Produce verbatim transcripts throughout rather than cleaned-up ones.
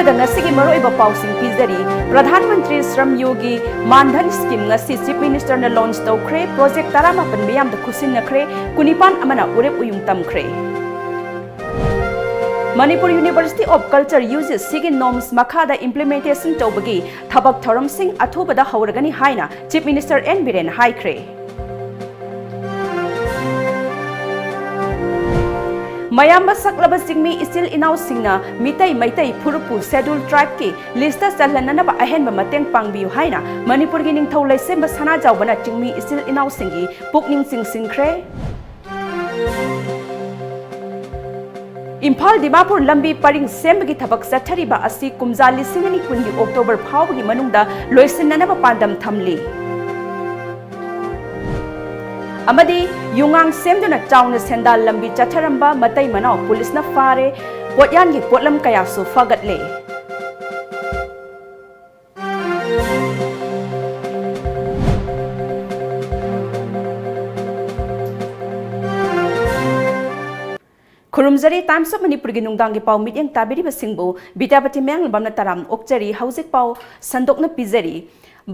ꯗ ꯉꯁꯤꯒꯤ ꯃꯔꯨꯑꯣꯏꯕ ꯄꯥꯎꯁꯤꯡ ꯄꯤꯖꯔꯤ꯫ ꯄ꯭ꯔꯙꯥꯟ ꯃꯟꯇ꯭ꯔꯤ ꯁ꯭ꯔꯝ ꯌꯣꯒꯤ ꯃꯥꯟꯙꯟ ꯁ꯭ꯀꯤꯝ ꯉꯁꯤ ꯆꯤꯐ ꯃꯤꯅꯤꯁꯇꯔꯅ ꯂꯣꯟꯆ ꯇꯧꯈ꯭ꯔꯦ꯫ ꯄ꯭ꯔꯣꯖꯦꯛ ꯇꯔꯥꯃꯥꯄꯟ ꯃꯤꯌꯥꯝꯗ ꯈꯨꯠꯁꯤꯟꯅꯈ꯭ꯔꯦ꯫ ꯀꯨꯟꯅꯤꯄꯥꯟ ꯑꯃꯅ ꯎꯔꯦꯞ ꯎꯌꯨꯡ ꯇꯝꯈ꯭ꯔꯦ꯫ Manipur university of culture, U G ꯁꯤꯒꯤ ꯅꯣꯝꯁ ꯃꯈꯥꯗ ꯏꯝꯄ꯭ꯂꯤꯃꯦꯟꯇꯦꯁꯟ ꯇꯧꯕꯒꯤ ꯊꯕꯛ ꯊꯧꯔꯝꯁꯤꯡ ꯑꯊꯨꯕꯗ ꯍꯧꯔꯒꯅꯤ ꯍꯥꯏꯅ ꯆꯤꯐ ꯃꯤꯅꯤꯁꯇꯔ ꯑꯦꯟ ꯕꯤꯔꯦꯟꯅ ꯍꯥꯏꯈ꯭ꯔꯦ꯫ ꯃꯌꯥꯝꯕ ꯁꯛꯂꯕ ꯆꯤꯡꯃꯤ ꯏꯆꯤꯜ ꯏꯅꯥꯎꯁꯤꯡꯅ ꯃꯤꯇꯩ ꯃꯩꯇꯩ ꯐꯨꯔꯨꯞꯄꯨ ꯁꯦꯗꯨꯜ ꯇ꯭ꯔꯥꯏꯕꯀꯤ ꯂꯤꯁꯇ ꯆꯜꯍꯟꯅꯅꯕ ꯑꯍꯦꯟꯕ ꯃꯇꯦꯡ ꯄꯥꯡꯕꯤꯌꯨ ꯍꯥꯏꯅ ꯃꯅꯤꯄꯨꯔꯒꯤ ꯅꯤꯡꯊꯧ ꯂꯩꯁꯦꯝꯕ ꯁꯅꯥꯖꯥꯎꯕꯅ ꯆꯤꯡꯃꯤ ꯏꯆꯤꯜ ꯏꯅꯥꯎꯁꯤꯡꯒꯤ ꯄꯨꯛꯅꯤꯡ ꯆꯤꯡꯁꯤꯟꯈ꯭ꯔꯦ꯫ ꯏꯝꯐꯥꯜ ꯗꯤꯃꯥꯄꯨꯔ ꯂꯝꯕꯤ ꯄꯔꯤꯡ ꯁꯦꯝꯕꯒꯤ ꯊꯕꯛ ꯆꯠꯊꯔꯤꯕ ꯑꯁꯤ ꯀꯨꯝꯖꯥ ꯂꯤꯁꯤꯡ ꯑꯅꯤ ꯀꯨꯟꯒꯤ ꯑꯣꯛꯇꯣꯕꯔ ꯐꯥꯎꯕꯒꯤ ꯃꯅꯨꯡꯗ ꯂꯣꯏꯁꯤꯟꯅꯅꯕ ꯄꯥꯟꯗꯝ ꯊꯝꯂꯤ꯫ ꯑꯃꯗꯤ ꯌꯨꯉꯥꯡ ꯁꯦꯝꯗꯨꯅ ꯆꯥꯎꯅ ꯁꯦꯟꯗꯥꯜ ꯂꯝꯕꯤ ꯆꯠꯊꯔꯝꯕ ꯃꯇꯩ ꯃꯅꯥꯎ ꯄꯨꯂꯤꯁꯅ ꯐꯥꯔꯦ꯫ ꯄꯣꯠꯌꯥꯟꯒꯤ ꯄꯣꯠꯂꯝ ꯀꯌꯥꯁꯨ ꯐꯥꯒꯠꯂꯦ꯫ ꯈꯨꯔꯨꯝꯖꯔꯤ꯫ Times of ꯃꯅꯤꯄꯨꯔꯒꯤ ꯅꯨꯡꯗꯥꯡꯒꯤ ꯄꯥꯎ ꯃꯤꯠꯌꯦꯡ ꯇꯥꯕꯤꯔꯤꯕꯁꯤꯡꯕꯨ ꯕꯤꯗ꯭ꯌꯥꯄꯇꯤ ꯃꯌꯥꯡꯂꯝꯕꯝꯅ ꯇꯔꯥꯝꯅ ꯑꯣꯛꯆꯔꯤ꯫ ꯍꯧꯖꯤꯛ ꯄꯥꯎ ꯁꯟꯗꯣꯛꯅ ꯄꯤꯖꯔꯤ꯫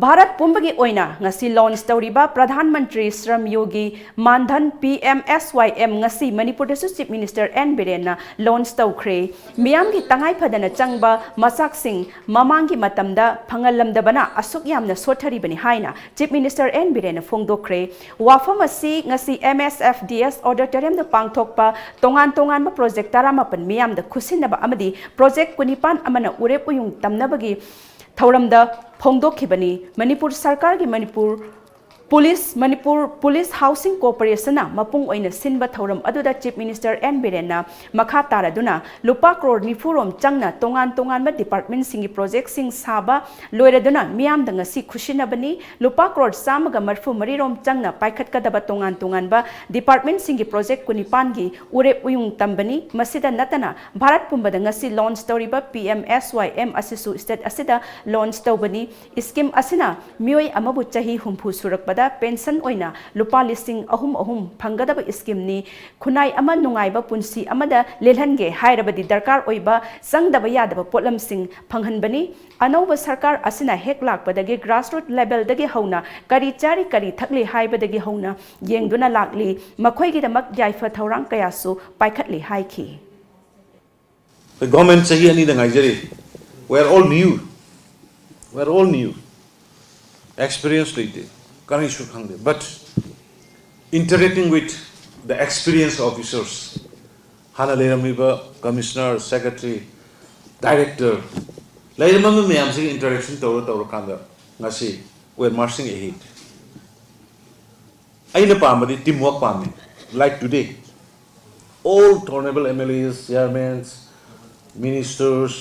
ꯚꯥꯔꯠ ꯄꯨꯝꯕꯒꯤ ꯑꯣꯏꯅ ꯉꯁꯤ ꯂꯣꯟꯆ ꯇꯧꯔꯤꯕ ꯄ꯭ꯔꯙꯥꯟ ꯃꯟꯇ꯭ꯔꯤ ꯁ꯭ꯔꯝ ꯌꯣꯒꯤ ꯃꯥꯟꯙꯟ, ꯄꯤ ꯑꯦꯝ ꯑꯦꯁ ꯋꯥꯏ ꯑꯦꯝ, ꯉꯁꯤ ꯃꯅꯤꯄꯨꯔꯗꯁꯨ ꯆꯤꯐ ꯃꯤꯅꯤꯁꯇꯔ ꯑꯦꯟ ꯕꯤꯔꯦꯟꯅ ꯂꯣꯟꯆ ꯇꯧꯈ꯭ꯔꯦ꯫ ꯃꯤꯌꯥꯝꯒꯤ ꯇꯉꯥꯏ ꯐꯗꯅ ꯆꯪꯕ ꯃꯆꯥꯛꯁꯤꯡ ꯃꯃꯥꯡꯒꯤ ꯃꯇꯝꯗ ꯐꯪꯍꯜꯂꯝꯗꯕꯅ ꯑꯁꯨꯛ ꯌꯥꯝꯅ ꯁꯣꯠꯊꯔꯤꯕꯅꯤ ꯍꯥꯏꯅ ꯆꯤꯐ ꯃꯤꯅꯤꯁꯇꯔ ꯑꯦꯟ ꯕꯤꯔꯦꯟꯅ ꯐꯣꯡꯗꯣꯛꯈ꯭ꯔꯦ꯫ ꯋꯥꯐꯝ ꯑꯁꯤ ꯉꯁꯤ ꯑꯦꯝ ꯑꯦꯁ ꯑꯦꯐ ꯗꯤ ꯑꯦꯁ ꯑꯣꯗꯤꯇꯣꯔꯤꯌꯝꯗ ꯄꯥꯡꯊꯣꯛꯄ ꯇꯣꯉꯥꯟ ꯇꯣꯉꯥꯟꯕ ꯄ꯭ꯔꯣꯖꯦꯛ ꯇꯔꯥꯃꯥꯄꯟ ꯃꯤꯌꯥꯝꯗ ꯈꯨꯠꯁꯤꯟꯅꯕ ꯑꯃꯗꯤ ꯄ꯭ꯔꯣꯖꯦꯛ ꯀꯨꯟꯅꯤꯄꯥꯟ ꯑꯃꯅ ꯎꯔꯦꯞ ꯎꯌꯨꯡ ꯇꯝꯅꯕꯒꯤ ꯊꯧꯔꯝꯗ ꯐꯣꯡꯗꯣꯛꯈꯤꯕꯅꯤ꯫ ꯃꯅꯤꯄꯨꯔ ꯁꯔꯀꯥꯔꯒꯤ Manipur police, Manipur police housing ꯀꯣꯔꯄꯣꯔꯦꯁꯟꯅ ꯃꯄꯨꯡ ꯑꯣꯏꯅ ꯁꯤꯟꯕ ꯊꯧꯔꯝ ꯑꯗꯨꯗ ꯆꯤꯐ ꯃꯤꯅꯤꯁꯇꯔ ꯑꯦꯟ ꯕꯤꯔꯦꯟꯅ ꯃꯈꯥ ꯇꯥꯔꯗꯨꯅ ꯂꯨꯄꯥ ꯀ꯭ꯔꯣꯔ ꯅꯤꯐꯨ ꯔꯣꯝ ꯆꯪꯅ ꯇꯣꯉꯥꯟ ꯇꯣꯉꯥꯟꯕ ꯗꯤꯄꯥꯔꯠꯃꯦꯟꯁꯤꯡꯒꯤ ꯄ꯭ꯔꯣꯖꯦꯛꯁꯤꯡ ꯁꯥꯕ ꯂꯣꯏꯔꯗꯨꯅ ꯃꯤꯌꯥꯝꯗ ꯉꯁꯤ ꯈꯨꯠꯁꯤꯟꯅꯕꯅꯤ꯫ ꯂꯨꯄꯥ ꯀ꯭ꯔꯣꯔ ꯆꯥꯝꯃꯒ ꯃꯔꯤꯐꯨ ꯃꯔꯤ ꯔꯣꯝ ꯆꯪꯅ ꯄꯥꯏꯈꯠꯀꯗꯕ ꯇꯣꯉꯥꯟ ꯇꯣꯉꯥꯟꯕ ꯗꯤꯄꯥꯔꯠꯃꯦꯟꯁꯤꯡꯒꯤ ꯄ꯭ꯔꯣꯖꯦꯛ ꯀꯨꯟꯅꯤꯄꯥꯟꯒꯤ ꯎꯔꯦꯞ ꯎꯌꯨꯡ ꯇꯝꯕꯅꯤ꯫ ꯃꯁꯤꯗ ꯅꯠꯇꯅ ꯚꯥꯔꯠ ꯄꯨꯝꯕꯗ ꯉꯁꯤ ꯂꯣꯟꯆ ꯇꯧꯔꯤꯕ ꯄꯤ ꯑꯦꯝ ꯑꯦꯁ ꯋꯥꯏ ꯑꯦꯝ ꯑꯁꯤꯁꯨ ꯁ꯭ꯇꯦꯠ ꯑꯁꯤꯗ ꯂꯣꯟꯆ ꯇꯧꯕꯅꯤ꯫ ꯁ꯭ꯀꯤꯝ ꯑꯁꯤꯅ ꯃꯤꯑꯣꯏ ꯑꯃꯕꯨ ꯆꯍꯤ ꯍꯨꯝꯐꯨ ꯁꯨꯔꯛꯄꯗ ꯗ ꯄꯦꯟꯁꯟ ꯑꯣꯏꯅ ꯂꯨꯄꯥ ꯂꯤꯁꯤꯡ ꯑꯍꯨꯝ ꯑꯍꯨꯝ ꯐꯪꯒꯗꯕ ꯁ꯭ꯀꯤꯝꯅꯤ꯫ ꯈꯨꯟꯅꯥꯏ ꯑꯃ ꯅꯨꯡꯉꯥꯏꯕ ꯄꯨꯟꯁꯤ ꯑꯃꯗ ꯂꯦꯜꯍꯟꯒꯦ ꯍꯥꯏꯔꯕꯗꯤ ꯗꯔꯀꯥꯔ ꯑꯣꯏꯕ ꯆꯪꯗꯕ ꯌꯥꯗꯕ ꯄꯣꯠꯂꯝꯁꯤꯡ ꯐꯪꯍꯟꯕꯅꯤ꯫ ꯑꯅꯧꯕ ꯁꯔꯀꯥꯔ ꯑꯁꯤꯅ ꯍꯦꯛ ꯂꯥꯛꯄꯗꯒꯤ grassroot levelꯗꯒꯤ ꯍꯧꯅ ꯀꯔꯤ ꯆꯥꯔꯤ ꯀꯔꯤ ꯊꯛꯂꯤ ꯍꯥꯏꯕꯗꯒꯤ ꯍꯧꯅ ꯌꯦꯡꯗꯨꯅ ꯂꯥꯛꯂꯤ꯫ ꯃꯈꯣꯏꯒꯤꯗꯃꯛ ꯌꯥꯏꯐ ꯊꯧꯔꯥꯡ ꯀꯌꯥꯁꯨ ꯄꯥꯏꯈꯠꯂꯤ ꯍꯥꯏꯈꯤ꯫ ꯑꯩꯈꯣꯏ ꯒꯣꯔꯃꯦꯟ ꯆꯍꯤ ꯑꯅꯤꯗ ꯉꯥꯏꯖꯔꯤ꯫ We are all new. We are all new. Experience ꯂꯩꯇꯦ꯫ ꯀꯔꯤꯁꯨ ꯈꯪꯗꯦ꯫ But interacting with the experienced officers, ꯍꯥꯟꯅ ꯂꯩꯔꯝꯃꯤꯕ commissioner, secretary, director, ꯂꯩꯔꯝꯃꯤꯕ ꯃꯌꯥꯝꯁꯤꯒ interaction ꯇꯧꯔ ꯇꯧꯔꯀꯥꯟꯗ ꯉꯁꯤ we are marching ahead. ꯑꯩꯅ ꯄꯥꯝꯕꯗꯤ team work ꯄꯥꯝꯃꯤ꯫ Like today, all honorable M L As, chairmans, ministers,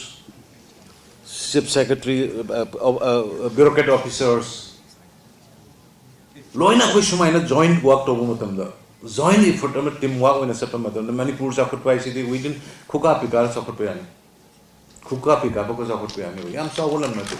chief secretary, uh, uh, uh, bureaucrat officers, ꯂꯣꯏꯅ ꯑꯩꯈꯣꯏ ꯁꯨꯃꯥꯏꯅ joint work ꯇꯧꯕ ꯃꯇꯝꯗ, joint effort ꯑꯃ team work ꯑꯣꯏꯅ ꯆꯠꯄ ꯃꯇꯝꯗ ꯃꯅꯤꯄꯨꯔ ꯆꯥꯎꯈꯠꯄ ꯍꯥꯏꯁꯤꯗꯤ within ꯈꯨꯀꯥ ꯄꯤꯀꯥꯗ ꯆꯥꯎꯈꯠꯄ ꯌꯥꯅꯤ꯫ ꯈꯨꯀꯥ ꯄꯤꯀꯥ ꯐꯥꯎꯕ ꯆꯥꯎꯈꯠꯄ ꯌꯥꯅꯦꯕ꯫ ꯌꯥꯝ ꯆꯥꯎꯕ ꯂꯝ ꯅꯠꯇꯦ꯫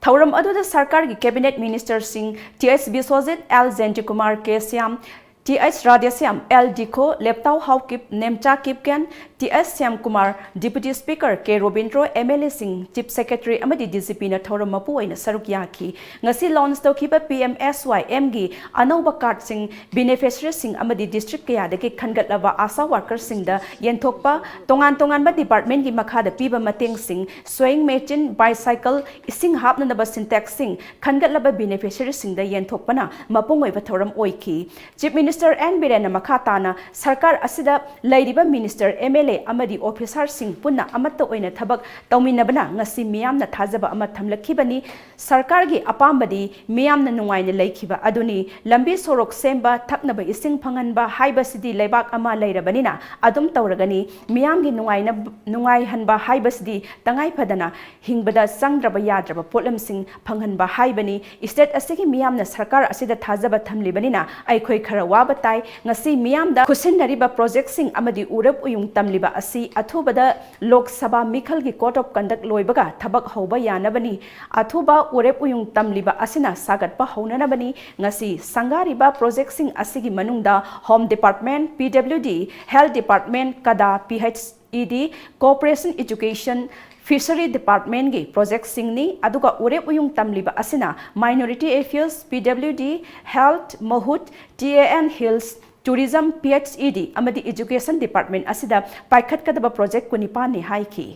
ꯊꯧꯔꯝ ꯑꯗꯨꯗ ꯁꯔꯀꯥꯔꯒꯤ cabinet ministerꯁꯤꯡ T H Biswajit, L Jayantikumar, K Shyam, T H Radheshyam, L Dikho, Leptao Haokip, Nemcha Kipgen, T H Shyamkumar, Deputy Speaker K Robindro, M L Aꯁꯤꯡ, Chief Secretary ꯑꯃꯗꯤ D G Pꯅ ꯊꯧꯔꯝ ꯃꯄꯨ ꯑꯣꯏꯅ ꯁꯔꯨꯛ ꯌꯥꯈꯤ꯫ ꯉꯁꯤ launch ꯇꯧꯈꯤꯕ P M S Y Mꯒꯤ ꯑꯅꯧꯕ cardꯁꯤꯡ beneficiaryꯁꯤꯡ ꯑꯃꯗꯤ district ꯀꯌꯥꯗꯒꯤ ꯈꯟꯒꯠꯂꯕ ASHA workerꯁꯤꯡꯗ ꯌꯦꯟꯊꯣꯛꯄ, ꯇꯣꯉꯥꯟ ꯇꯣꯉꯥꯟꯕ departmentꯀꯤ ꯃꯈꯥꯗ ꯄꯤꯕ ꯃꯇꯦꯡꯁꯤꯡ, sewing machine, bicycle, ꯏꯁꯤꯡ ꯍꯥꯞꯅꯅꯕ sintexꯁꯤꯡ ꯈꯟꯒꯠꯂꯕ beneficiaryꯁꯤꯡꯗ ꯌꯦꯟꯊꯣꯛꯄꯅ ꯃꯄꯨꯡ ꯑꯣꯏꯕ ꯊꯧꯔꯝ ꯑꯣꯏꯈꯤ꯫ Chief Minister N Birenꯅ ꯃꯈꯥ ꯇꯥꯅ ꯁꯔꯀꯥꯔ ꯑꯁꯤꯗ ꯂꯩꯔꯤꯕ minister, M L A ꯑꯃꯗꯤ officerꯁꯤꯡ ꯄꯨꯟꯅ ꯑꯃꯠꯇ ꯑꯣꯏꯅ ꯊꯕꯛ ꯇꯧꯃꯤꯟꯅꯕꯅ ꯉꯁꯤ ꯃꯤꯌꯥꯝꯅ ꯊꯥꯖꯕ ꯑꯃ ꯊꯝꯂꯛꯈꯤꯕꯅꯤ꯫ ꯁꯔꯀꯥꯔꯒꯤ ꯑꯄꯥꯝꯕꯗꯤ ꯃꯤꯌꯥꯝꯅ ꯅꯨꯡꯉꯥꯏꯅ ꯂꯩꯈꯤꯕ ꯑꯗꯨꯅꯤ꯫ ꯂꯝꯕꯤ ꯁꯣꯔꯣꯛ ꯁꯦꯝꯕ, ꯊꯛꯅꯕ ꯏꯁꯤꯡ ꯐꯪꯍꯟꯕ ꯍꯥꯏꯕꯁꯤꯗꯤ ꯂꯩꯕꯥꯛ ꯑꯃ ꯂꯩꯔꯕꯅꯤꯅ ꯑꯗꯨꯝ ꯇꯧꯔꯒꯅꯤ꯫ ꯃꯤꯌꯥꯝꯒꯤ ꯅꯨꯡꯉꯥꯏꯅ-, ꯅꯨꯡꯉꯥꯏꯍꯟꯕ ꯍꯥꯏꯕꯁꯤꯗꯤ ꯇꯉꯥꯏ ꯐꯗꯅ ꯍꯤꯡꯕꯗ ꯆꯪꯗ꯭ꯔꯕ ꯌꯥꯗ꯭ꯔꯕ ꯄꯣꯠꯂꯝꯁꯤꯡ ꯐꯪꯍꯟꯕ ꯍꯥꯏꯕꯅꯤ꯫ State ꯑꯁꯤꯒꯤ ꯃꯤꯌꯥꯝꯅ ꯁꯔꯀꯥꯔ ꯑꯁꯤꯗ ꯊꯥꯖꯕ ꯊꯝꯂꯤꯕꯅꯤꯅ ꯑꯩꯈꯣꯏ ꯈꯔ ꯋꯥ ꯇꯥꯕ ꯇꯥꯏ꯫ ꯉꯁꯤ ꯃꯤꯌꯥꯝꯗ ꯈꯨꯠꯁꯤꯟꯅꯔꯤꯕ ꯄ꯭ꯔꯣꯖꯦꯛꯁꯤꯡ ꯑꯃꯗꯤ ꯎꯔꯦꯞ ꯎꯌꯨꯡ ꯇꯝꯂꯤꯕ ꯑꯁꯤ ꯑꯊꯨꯕꯗ ꯂꯣꯛ ꯁꯚꯥ ꯃꯤꯈꯜꯒꯤ Code of Conduct ꯂꯣꯏꯕꯒ ꯊꯕꯛ ꯍꯧꯕ ꯌꯥꯅꯕꯅꯤ꯫ ꯑꯊꯨꯕ ꯎꯔꯦꯞ ꯎꯌꯨꯡ ꯇꯝꯂꯤꯕ ꯑꯁꯤꯅ ꯁꯥꯒꯠꯄ ꯍꯧꯅꯅꯕꯅꯤ꯫ ꯉꯁꯤ ꯁꯪꯒꯥꯔꯤꯕ ꯄ꯭ꯔꯣꯖꯦꯛꯁꯤꯡ ꯑꯁꯤꯒꯤ ꯃꯅꯨꯡꯗ Home Department, P W D, Health Department, ꯀꯗꯥ, P H E D, Corporation Education, Fishery Departmentꯀꯤ ꯄ꯭ꯔꯣꯖꯦꯛꯁꯤꯡꯅꯤ꯫ ꯑꯗꯨꯒ ꯎꯔꯦꯞ ꯎꯌꯨꯡ ꯇꯝꯂꯤꯕ ꯑꯁꯤꯅ Minority Affairs, P W D, Health, MoHUT, T A N Hills, Tourism, P H E D ꯑꯃꯗꯤ Education Department ꯑꯁꯤꯗ ꯄꯥꯏꯈꯠꯀꯗꯕ project ꯀꯨꯟꯅꯤꯄꯥꯟꯅꯤ ꯍꯥꯏꯈꯤ꯫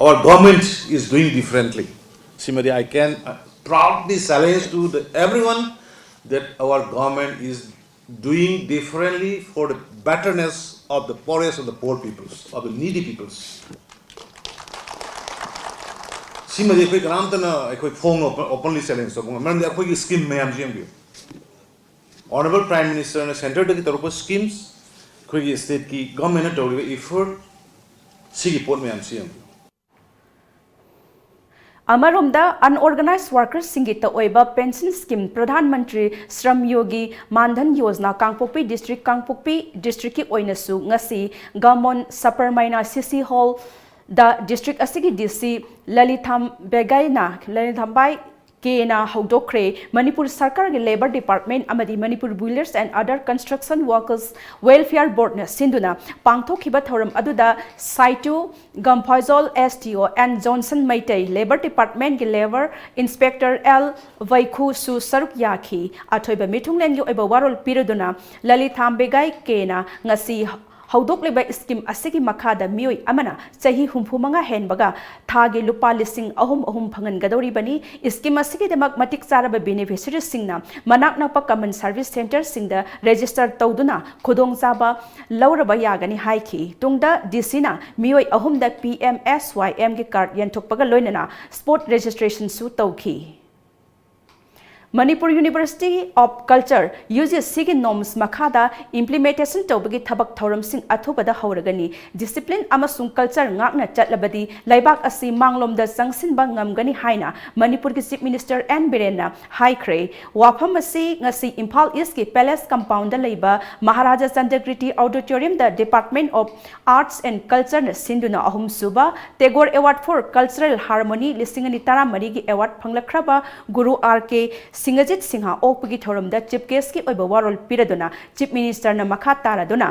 Our government is doing differently. Srimati, I can uh, proudly challenge to the, everyone that our government is doing differently for the betterness of the poorest of the poor peoples, of the needy peoples. ꯁꯤꯃꯗꯤ ꯑꯩꯈꯣꯏ ꯀꯅꯥꯝꯇꯅ ꯑꯩꯈꯣꯏ ꯐꯣꯡꯅ openly challenge ꯇꯧꯕ ꯉꯝꯃꯣꯏ꯫ ꯃꯔꯝꯗꯤ ꯑꯩꯈꯣꯏꯒꯤ scheme ꯃꯌꯥꯝꯁꯤ ꯌꯦꯡꯕꯤꯌꯨ꯫ Honourable Prime Ministerꯅ centreꯗꯒꯤ ꯇꯧꯔꯛꯄ schemes, ꯑꯩꯈꯣꯏꯒꯤ stateꯀꯤ governmentꯅ ꯇꯧꯔꯤꯕ effort, ꯁꯤꯒꯤ ꯄꯣꯠ ꯃꯌꯥꯝꯁꯤ ꯌꯦꯡꯕꯤꯌꯨ꯫ ꯑꯃꯔꯣꯝꯗ, unorganized workersꯁꯤꯡꯒꯤ ꯇ ꯑꯣꯏꯕ pension scheme ꯄ꯭ꯔꯙꯥꯟ ꯃꯟꯇ꯭ꯔꯤ ꯁ꯭ꯔꯝ ꯌꯣꯒꯤ ꯃꯥꯟꯙꯟ ꯌꯣꯖꯅꯥ ꯀꯥꯡꯄꯣꯛꯄꯤ district, ꯀꯥꯡꯄꯣꯛꯄꯤ districtꯀꯤ ꯑꯣꯏꯅꯁꯨ ꯉꯁꯤ ꯒꯥꯃꯣꯟ ꯁꯄꯔꯃꯩꯅ C C Hallꯗ district ꯑꯁꯤꯒꯤ D C ꯂꯂꯤꯊꯥꯝ ꯕꯦꯒꯥꯏꯅ, ꯂꯂꯤꯊꯥꯝꯕꯥꯏ ꯀꯦꯅ ꯍꯧꯗꯣꯛꯈ꯭ꯔꯦ꯫ ꯃꯅꯤꯄꯨꯔ ꯁꯔꯀꯥꯔꯒꯤ Labour Department ꯑꯃꯗꯤ Manipur Builders and Other Construction Workers Welfare Boardꯅ ꯁꯤꯟꯗꯨꯅ ꯄꯥꯡꯊꯣꯛꯈꯤꯕ ꯊꯧꯔꯝ ꯑꯗꯨꯗ ꯁꯥꯏꯇꯨ ꯒꯝꯐꯥꯖꯣꯜ S D O N Johnson Meitei, Labour Departmentꯀꯤ Labour Inspector L ꯚꯩꯈꯨꯁꯨ ꯁꯔꯨꯛ ꯌꯥꯈꯤ꯫ ꯑꯊꯣꯏꯕ ꯃꯤꯊꯨꯡꯂꯦꯟꯒꯤ ꯑꯣꯏꯕ ꯋꯥꯔꯣꯜ ꯄꯤꯔꯗꯨꯅ ꯂꯂꯤꯊꯥꯝ ꯕꯦꯒꯥꯏ ꯀꯦꯅ ꯉꯁꯤ ꯍꯧꯗꯣꯛꯂꯤꯕ scheme ꯑꯁꯤꯒꯤ ꯃꯈꯥꯗ ꯃꯤꯑꯣꯏ ꯑꯃꯅ ꯆꯍꯤ ꯍꯨꯝꯐꯨ ꯃꯉꯥ ꯍꯦꯟꯕꯒ ꯊꯥꯒꯤ ꯂꯨꯄꯥ ꯂꯤꯁꯤꯡ ꯑꯍꯨꯝ ꯑꯍꯨꯝ ꯐꯪꯍꯟꯒꯗꯧꯔꯤꯕꯅꯤ꯫ Scheme ꯑꯁꯤꯒꯤꯗꯃꯛ ꯃꯇꯤꯛ ꯆꯥꯔꯕ beneficiaryꯁꯤꯡꯅ ꯃꯅꯥꯛ ꯅꯛꯄ common service centreꯁꯤꯡꯗ register ꯇꯧꯗꯨꯅ ꯈꯨꯗꯣꯡꯆꯥꯕ ꯂꯧꯔꯕ ꯌꯥꯒꯅꯤ ꯍꯥꯏꯈꯤ꯫ ꯇꯨꯡꯗ DCꯅ ꯃꯤꯑꯣꯏ ꯑꯍꯨꯝꯗ P M S Y Mꯒꯤ card ꯌꯦꯟꯊꯣꯛꯄꯒ ꯂꯣꯏꯅꯅ spot registrationꯁꯨ ꯇꯧꯈꯤ꯫ Manipur University of Culture, UGCꯒꯤ norms ꯃꯈꯥꯗ implementation ꯇꯧꯕꯒꯤ ꯊꯕꯛ ꯊꯧꯔꯝꯁꯤꯡ ꯑꯊꯨꯕꯗ ꯍꯧꯔꯒꯅꯤ꯫ Discipline ꯑꯃꯁꯨꯡ culture ꯉꯥꯛꯅ ꯆꯠꯂꯕꯗꯤ ꯂꯩꯕꯥꯛ ꯑꯁꯤ ꯃꯥꯡꯂꯣꯝꯗ ꯆꯪꯁꯤꯟꯕ ꯉꯝꯒꯅꯤ ꯍꯥꯏꯅ ꯃꯅꯤꯄꯨꯔꯒꯤ Chief Minister ꯑꯦꯟ ꯕꯤꯔꯦꯟꯅ ꯍꯥꯏꯈ꯭ꯔꯦ꯫ ꯋꯥꯐꯝ ꯑꯁꯤ ꯉꯁꯤ ꯏꯝꯐꯥꯜ ꯏꯁꯀꯤ Palace Compoundꯗ ꯂꯩꯕ Maharaja ꯆꯟꯗ꯭ꯔꯀꯤꯔꯇꯤ Auditoriumꯗ Department of Arts and Cultureꯅ ꯁꯤꯟꯗꯨꯅ ꯑꯍꯨꯝꯁꯨꯕ Tagore Award for Cultural Harmony ꯂꯤꯁꯤꯡ ꯑꯅꯤ ꯇꯔꯥꯃꯔꯤꯒꯤ award ꯐꯪꯂꯛꯈ꯭ꯔꯕ ꯒꯨꯔꯨ ꯑꯥꯔ ꯀꯦ ꯁꯤꯡꯍꯖꯤꯠ ꯁꯤꯡꯍ ꯑꯣꯛꯄꯒꯤ ꯊꯧꯔꯝꯗ Chief Guestꯀꯤ ꯑꯣꯏꯕ ꯋꯥꯔꯣꯜ ꯄꯤꯔꯗꯨꯅ Chief Ministerꯅ ꯃꯈꯥ ꯇꯥꯔꯗꯨꯅ,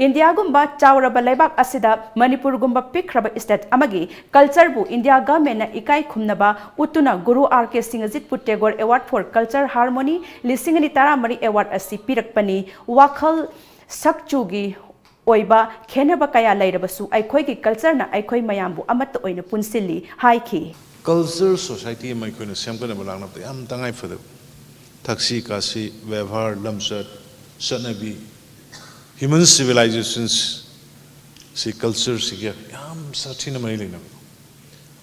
ꯏꯟꯗꯤꯌꯥꯒꯨꯝꯕ ꯆꯥꯎꯔꯕ ꯂꯩꯕꯥꯛ ꯑꯁꯤꯗ ꯃꯅꯤꯄꯨꯔꯒꯨꯝꯕ ꯄꯤꯛꯈ꯭ꯔꯕ state ꯑꯃꯒꯤ cultureꯕꯨ India governmentꯅ ꯏꯀꯥꯏ ꯈꯨꯝꯅꯕ ꯎꯠꯇꯨꯅ ꯒꯨꯔꯨ ꯑꯥꯔ ꯀꯦ ꯁꯤꯡꯍꯖꯤꯠꯄꯨ Tagore Award for Culture Harmony ꯂꯤꯁꯤꯡ ꯑꯅꯤ ꯇꯔꯥꯃꯔꯤ award ꯑꯁꯤ ꯄꯤꯔꯛꯄꯅꯤ꯫ ꯋꯥꯈꯜ ꯁꯛꯆꯨꯒꯤ ꯑꯣꯏꯕ ꯈꯦꯟꯅꯕ ꯀꯌꯥ ꯂꯩꯔꯕꯁꯨ ꯑꯩꯈꯣꯏꯒꯤ cultureꯅ ꯑꯩꯈꯣꯏ ꯃꯌꯥꯝꯕꯨ ꯑꯃꯠꯇ ꯑꯣꯏꯅ ꯄꯨꯟꯁꯤꯜꯂꯤ ꯍꯥꯏꯈꯤ꯫ Culture society ꯑꯃ ꯑꯩꯈꯣꯏꯅ ꯁꯦꯝꯒꯠꯅꯕ ꯂꯥꯛꯅꯕꯗ ꯌꯥꯝ ꯇꯉꯥꯏ ꯐꯗꯕ꯫ ꯊꯛꯁꯤ ꯈꯥꯁꯤ, ꯕꯦꯕꯥꯔ, ꯂꯝꯆꯠ, ꯆꯠꯅꯕꯤ, human civilizations ꯁꯤ culture ꯁꯤꯒ ꯌꯥꯝ ꯁꯥꯊꯤꯅ ꯃꯔꯤ ꯂꯩꯅꯕ꯫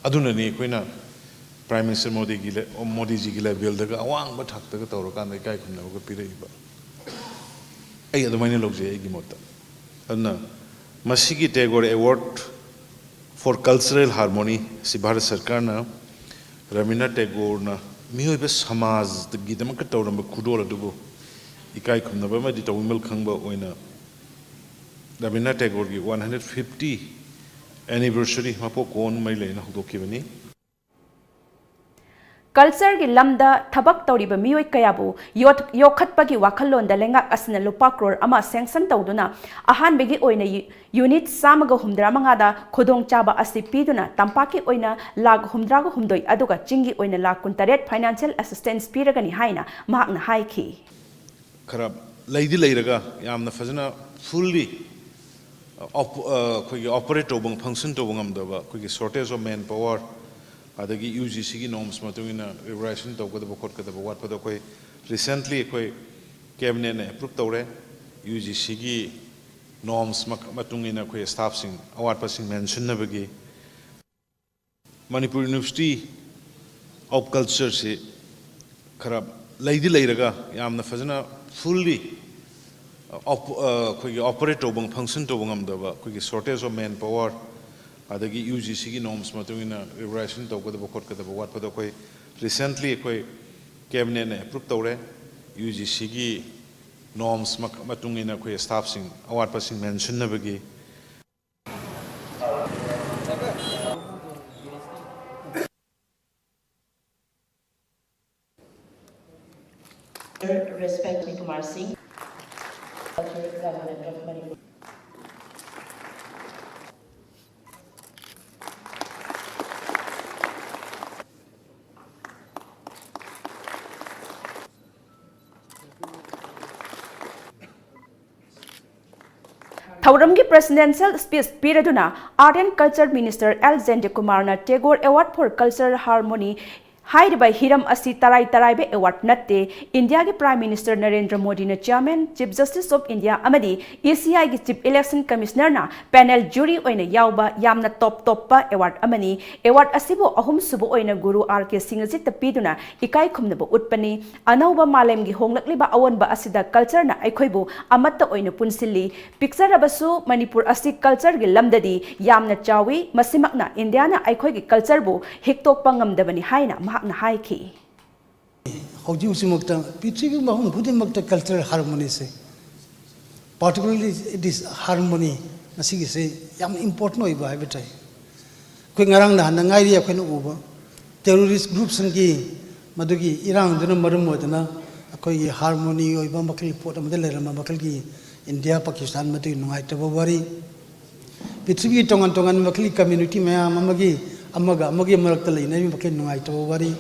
ꯑꯗꯨꯅꯅꯤ ꯑꯩꯈꯣꯏꯅ Prime Minister ꯃꯣꯗꯤꯒꯤ ꯂꯦ-, ꯃꯣꯗꯤꯖꯤꯒꯤ levelꯗꯒ ꯑꯋꯥꯡꯕ ꯊꯥꯛꯇꯒ ꯇꯧꯔꯀꯥꯟꯗ ꯏꯀꯥꯏ ꯈꯨꯝꯅꯕꯒ ꯄꯤꯔꯛꯏꯕ꯫ ꯑꯩ ꯑꯗꯨꯃꯥꯏꯅ ꯂꯧꯖꯩ ꯑꯩꯒꯤ ꯃꯣꯠꯇ꯫ ꯑꯗꯨꯅ ꯃꯁꯤꯒꯤ Tagore Award for Cultural Harmony ꯁꯤ ꯚꯥꯔꯠ ꯁꯔꯀꯥꯔꯅ ꯔꯕꯤꯟꯗ꯭ꯔ ꯇꯦꯒꯣꯔꯅ ꯃꯤꯑꯣꯏꯕ ꯁꯃꯥꯖꯒꯤꯗꯃꯛꯇ ꯇꯧꯔꯝꯕ ꯈꯨꯗꯣꯜ ꯑꯗꯨꯕꯨ ꯏꯀꯥꯏ ꯈꯨꯝꯅꯕ ꯑꯃꯗꯤ ꯇꯧꯕꯤꯃꯜ ꯈꯪꯕ ꯑꯣꯏꯅ Rabindra ꯇꯦꯒꯣꯔꯒꯤ one hundred fifty anniversary, ꯃꯄꯣꯛ ꯀꯨꯟꯃꯔꯤ ꯂꯩꯅ ꯍꯧꯗꯣꯛꯈꯤꯕꯅꯤ꯫ Cultureꯒꯤ ꯂꯝꯗ ꯊꯕꯛ ꯇꯧꯔꯤꯕ ꯃꯤꯑꯣꯏ ꯀꯌꯥꯕꯨ ꯌꯣꯠ-, ꯌꯣꯛꯈꯠꯄꯒꯤ ꯋꯥꯈꯜꯂꯣꯟꯗ ꯂꯩꯉꯥꯛ ꯑꯁꯤꯅ ꯂꯨꯄꯥ ꯀ꯭ꯔꯣꯔ ꯑꯃ sanction ꯇꯧꯗꯨꯅ ꯑꯍꯥꯟꯕꯒꯤ ꯑꯣꯏꯅ ꯌꯨ-, unit ꯆꯥꯝꯃꯒ ꯍꯨꯝꯗ꯭ꯔꯥ ꯃꯉꯥꯗ ꯈꯨꯗꯣꯡꯆꯥꯕ ꯑꯁꯤ ꯄꯤꯗꯨꯅ ꯇꯝꯄꯥꯛꯀꯤ ꯑꯣꯏꯅ ꯂꯥꯈ ꯍꯨꯝꯗ꯭ꯔꯥꯒ ꯍꯨꯝꯗꯣꯏ ꯑꯗꯨꯒ ꯆꯤꯡꯒꯤ ꯑꯣꯏꯅ ꯂꯥꯈ ꯀꯨꯟꯇꯔꯦꯠ financial assistance ꯄꯤꯔꯒꯅꯤ ꯍꯥꯏꯅ ꯃꯍꯥꯛꯅ ꯍꯥꯏꯈꯤ꯫ ꯈꯔ ꯂꯩꯗꯤ ꯂꯩꯔꯒ ꯌꯥꯝꯅ ꯐꯖꯅ fully ꯑꯣꯞ-, ꯑ, ꯑꯩꯈꯣꯏꯒꯤ operate ꯇꯧꯕ, function ꯇꯧꯕ ꯉꯝꯗꯕ, ꯑꯩꯈꯣꯏꯒꯤ shortage of manpower, ꯑꯗꯒꯤ UGCꯒꯤ norms ꯃꯇꯨꯡ ꯏꯟꯅ regulation ꯇꯧꯒꯗꯕ ꯈꯣꯠꯀꯗꯕ ꯋꯥꯠꯄꯗꯣ ꯑꯩꯈꯣꯏ recently ꯑꯩꯈꯣꯏ Cabinetꯅ approve ꯇꯧꯔꯦ꯫ UGCꯒꯤ norms ꯃꯛ-, ꯃꯇꯨꯡ ꯏꯟꯅ ꯑꯩꯈꯣꯏ staffꯁꯤꯡ ꯑꯋꯥꯠꯄꯁꯤꯡ ꯃꯦꯟꯁꯤꯟꯅꯕꯒꯤ꯫ Manipur University of Cultureꯁꯤ ꯈꯔ ꯂꯩꯗꯤ ꯂꯩꯔꯒ ꯌꯥꯝꯅ ꯐꯖꯅ fully ꯑꯩꯈꯣꯏꯒꯤ operate ꯇꯧꯕ, function ꯇꯧꯕ ꯉꯝꯗꯕ, ꯑꯩꯈꯣꯏꯒꯤ shortage of manpower, ꯑꯗꯒꯤ ꯌꯨ ꯖꯤ ꯁꯤꯒꯤ norms ꯃꯇꯨꯡ ꯏꯟꯅ regularization ꯇꯧꯒꯗꯕ ꯈꯣꯠꯀꯗꯕ ꯋꯥꯠꯄꯗꯣ ꯑꯩꯈꯣꯏ recently ꯑꯩꯈꯣꯏ cabinet ꯅ approve ꯇꯧꯔꯦ꯫ ꯌꯨ ꯖꯤ ꯁꯤꯒꯤ norms ꯃꯇꯨꯡ ꯏꯟꯅ ꯑꯩꯈꯣꯏ staff ꯁꯤꯡ ꯑꯋꯥꯠꯄꯁꯤꯡ ꯃꯦꯟꯁꯤꯟꯅꯕꯒꯤ꯫ Respect Kumar Singh, Government of Manipur. ꯊꯧꯔꯝꯒꯤ presidential speech ꯄꯤꯔꯗꯨꯅ Art and Culture Minister L ꯖꯌꯟꯇꯀꯨꯃꯥꯔꯅ Tagore Award for Cultural Harmony ꯍꯥꯏꯔꯤꯕ ꯍꯤꯔꯝ ꯑꯁꯤ ꯇꯔꯥꯏ ꯇꯔꯥꯏꯕ award ꯅꯠꯇꯦ, ꯏꯟꯗꯤꯌꯥꯒꯤ Prime Minister ꯅꯔꯦꯟꯗ꯭ꯔ ꯃꯣꯗꯤꯅ Chairman, Chief Justice of India ꯑꯃꯗꯤ ꯏ ꯁꯤ ꯑꯥꯏꯒꯤ Chief Election Commissioner ꯅ panel jury ꯑꯣꯏꯅ ꯌꯥꯎꯕ ꯌꯥꯝꯅ top ꯇꯣꯞꯄ award ꯑꯃꯅꯤ꯫ Award ꯑꯁꯤꯕꯨ ꯑꯍꯨꯝꯁꯨꯕ ꯑꯣꯏꯅ ꯒꯨꯔꯨ ꯑꯥꯔ ꯀꯦ ꯁꯤꯡꯍꯖꯤꯠꯇ ꯄꯤꯗꯨꯅ ꯏꯀꯥꯏ ꯈꯨꯝꯅꯕ ꯎꯠꯄꯅꯤ꯫ ꯑꯅꯧꯕ ꯃꯥꯂꯦꯝꯒꯤ ꯍꯣꯡꯂꯛꯂꯤꯕ ꯑꯑꯣꯟꯕ ꯑꯁꯤꯗ culture ꯅ ꯑꯩꯈꯣꯏꯕꯨ ꯑꯃꯠꯇ ꯑꯣꯏꯅ ꯄꯨꯟꯁꯤꯜꯂꯤ꯫ ꯄꯤꯛꯆꯔꯕꯁꯨ ꯃꯅꯤꯄꯨꯔ ꯑꯁꯤ culture ꯒꯤ ꯂꯝꯗꯗꯤ ꯌꯥꯝꯅ ꯆꯥꯎꯏ꯫ ꯃꯁꯤꯃꯛꯅ ꯏꯟꯗꯤꯌꯥꯅ ꯑꯩꯈꯣꯏꯒꯤ culture ꯕꯨ ꯍꯤꯛꯇꯣꯛꯄ ꯉꯝꯗꯕꯅꯤ ꯍꯥꯏꯅ ꯃꯍꯥꯛꯅ ꯍꯥꯏꯈꯤ꯫ ꯍꯧꯖꯤꯛ ꯍꯧꯖꯤꯛꯃꯛꯇ ꯄ꯭ꯔꯤꯊꯤꯕꯤ ꯃꯐꯝ ꯈꯨꯗꯤꯡꯃꯛꯇ cultural harmony say, particularly this harmony, ꯃꯁꯤꯒꯤꯁꯦ ꯌꯥꯝ important ꯑꯣꯏꯕ ꯍꯥꯏꯕ ꯇꯥꯏ꯫ ꯑꯩꯈꯣꯏ ꯉꯔꯥꯡ ꯅꯍꯥꯟꯗ ꯉꯥꯏꯔꯤ ꯑꯩꯈꯣꯏꯅ ꯎꯕ terrorist group ꯁꯤꯡꯒꯤ ꯃꯗꯨꯒꯤ ꯏꯔꯥꯡꯗꯨꯅ ꯃꯔꯝ ꯑꯣꯏꯗꯅ ꯑꯩꯈꯣꯏꯒꯤ harmony ꯑꯣꯏꯕ ꯃꯈꯜꯒꯤ ꯄꯣꯠ ꯑꯃꯗ ꯂꯩꯔꯝꯕ ꯃꯈꯜꯒꯤ ꯏꯟꯗꯤꯌꯥ ꯄꯥꯀꯤꯁꯇꯥꯟ ꯃꯗꯨꯒꯤ ꯅꯨꯡꯉꯥꯏꯇꯕ ꯋꯥꯔꯤ, ꯄ꯭ꯔꯤꯊꯤꯕꯤꯒꯤ ꯇꯣꯉꯥꯟ ꯇꯣꯉꯥꯟꯕ ꯃꯈꯜꯒꯤ community ꯃꯌꯥꯝ ꯑꯃꯒꯤ ꯑꯃꯒ ꯑꯃꯒꯤ ꯃꯔꯛꯇ ꯂꯩꯅꯔꯤꯕ ꯃꯈꯜꯒꯤ ꯅꯨꯡꯉꯥꯏꯇꯕ ꯋꯥꯔꯤ꯫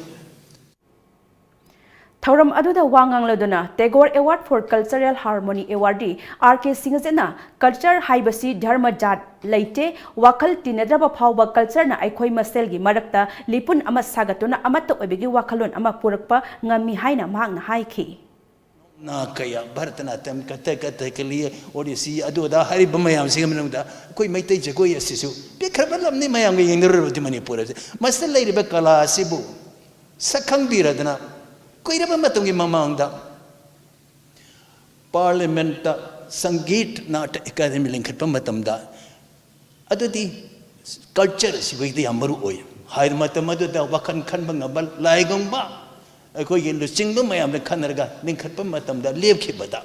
ꯊꯧꯔꯝ ꯑꯗꯨꯗ ꯋꯥ ꯉꯥꯡꯂꯗꯨꯅ Tagore Award for Cultural Harmony awardee R K ꯁꯤꯡꯍꯖꯤꯠꯅ culture ꯍꯥꯏꯕꯁꯤ ꯙꯔꯃ ꯖꯥꯠ ꯂꯩꯇꯦ, ꯋꯥꯈꯜ ꯇꯤꯟꯅꯗ꯭ꯔꯕ ꯐꯥꯎꯕ culture ꯅ ꯑꯩꯈꯣꯏ ꯃꯁꯦꯜꯒꯤ ꯃꯔꯛꯇ ꯂꯤꯄꯨꯟ ꯑꯃ ꯁꯥꯒꯠꯇꯨꯅ ꯑꯃꯠꯇ ꯑꯣꯏꯕꯒꯤ ꯋꯥꯈꯜꯂꯣꯟ ꯑꯃ ꯄꯨꯔꯛꯄ ꯉꯝꯃꯤ ꯍꯥꯏꯅ ꯃꯍꯥꯛꯅ ꯍꯥꯏꯈꯤ꯫ ꯅꯥ ꯀꯌꯥ, ꯚꯔꯇꯅꯥꯇ꯭ꯌꯝ, ꯀꯊꯛ, ꯀꯊꯛꯀꯂꯤ, ꯑꯣꯗꯤꯁꯤ, ꯑꯗꯨ ꯑꯗꯥ ꯍꯥꯏꯔꯤꯕ ꯃꯌꯥꯝꯁꯤꯒꯤ ꯃꯅꯨꯡꯗ ꯑꯩꯈꯣꯏ ꯃꯩꯇꯩ ꯖꯒꯣꯏ ꯑꯁꯤꯁꯨ ꯄꯤꯛꯈ꯭ꯔꯕ ꯂꯝꯅꯤ꯫ ꯃꯌꯥꯝꯒ ꯌꯦꯡꯅꯔꯨꯔꯕꯗꯤ ꯃꯅꯤꯄꯨꯔ ꯑꯁꯤ, ꯃꯁꯤꯗ ꯂꯩꯔꯤꯕ ꯀꯂꯥ ꯑꯁꯤꯕꯨ ꯁꯛ ꯈꯪꯕꯤꯔꯗꯅ, ꯀꯨꯏꯔꯕ ꯃꯇꯝꯒꯤ ꯃꯃꯥꯡꯗ ꯄꯥꯔꯂꯤꯌꯥꯃꯦꯟꯠꯇ ꯁꯪꯒꯤꯠ ꯅꯥꯇ꯭ꯌ ꯑꯦꯀꯥꯗꯦꯃꯤ ꯂꯤꯡꯈꯠꯄ ꯃꯇꯝꯗ, ꯑꯗꯨꯗꯤ ꯀꯜꯆꯔ ꯑꯁꯤ ꯑꯩꯈꯣꯏꯒꯤꯗꯤ ꯌꯥꯝ ꯃꯔꯨ ꯑꯣꯏ ꯍꯥꯏꯕ ꯃꯇꯝ ꯑꯗꯨꯗ, ꯋꯥꯈꯜ ꯈꯟꯕ ꯉꯝꯕ, ꯂꯥꯏꯒꯨꯝꯕ ꯑꯩꯈꯣꯏꯒꯤ ꯂꯨꯆꯤꯡꯕ ꯃꯌꯥꯝꯅ ꯈꯟꯅꯔꯒ ꯂꯤꯡꯈꯠꯄ ꯃꯇꯝꯗ ꯂꯦꯞꯈꯤꯕꯗ,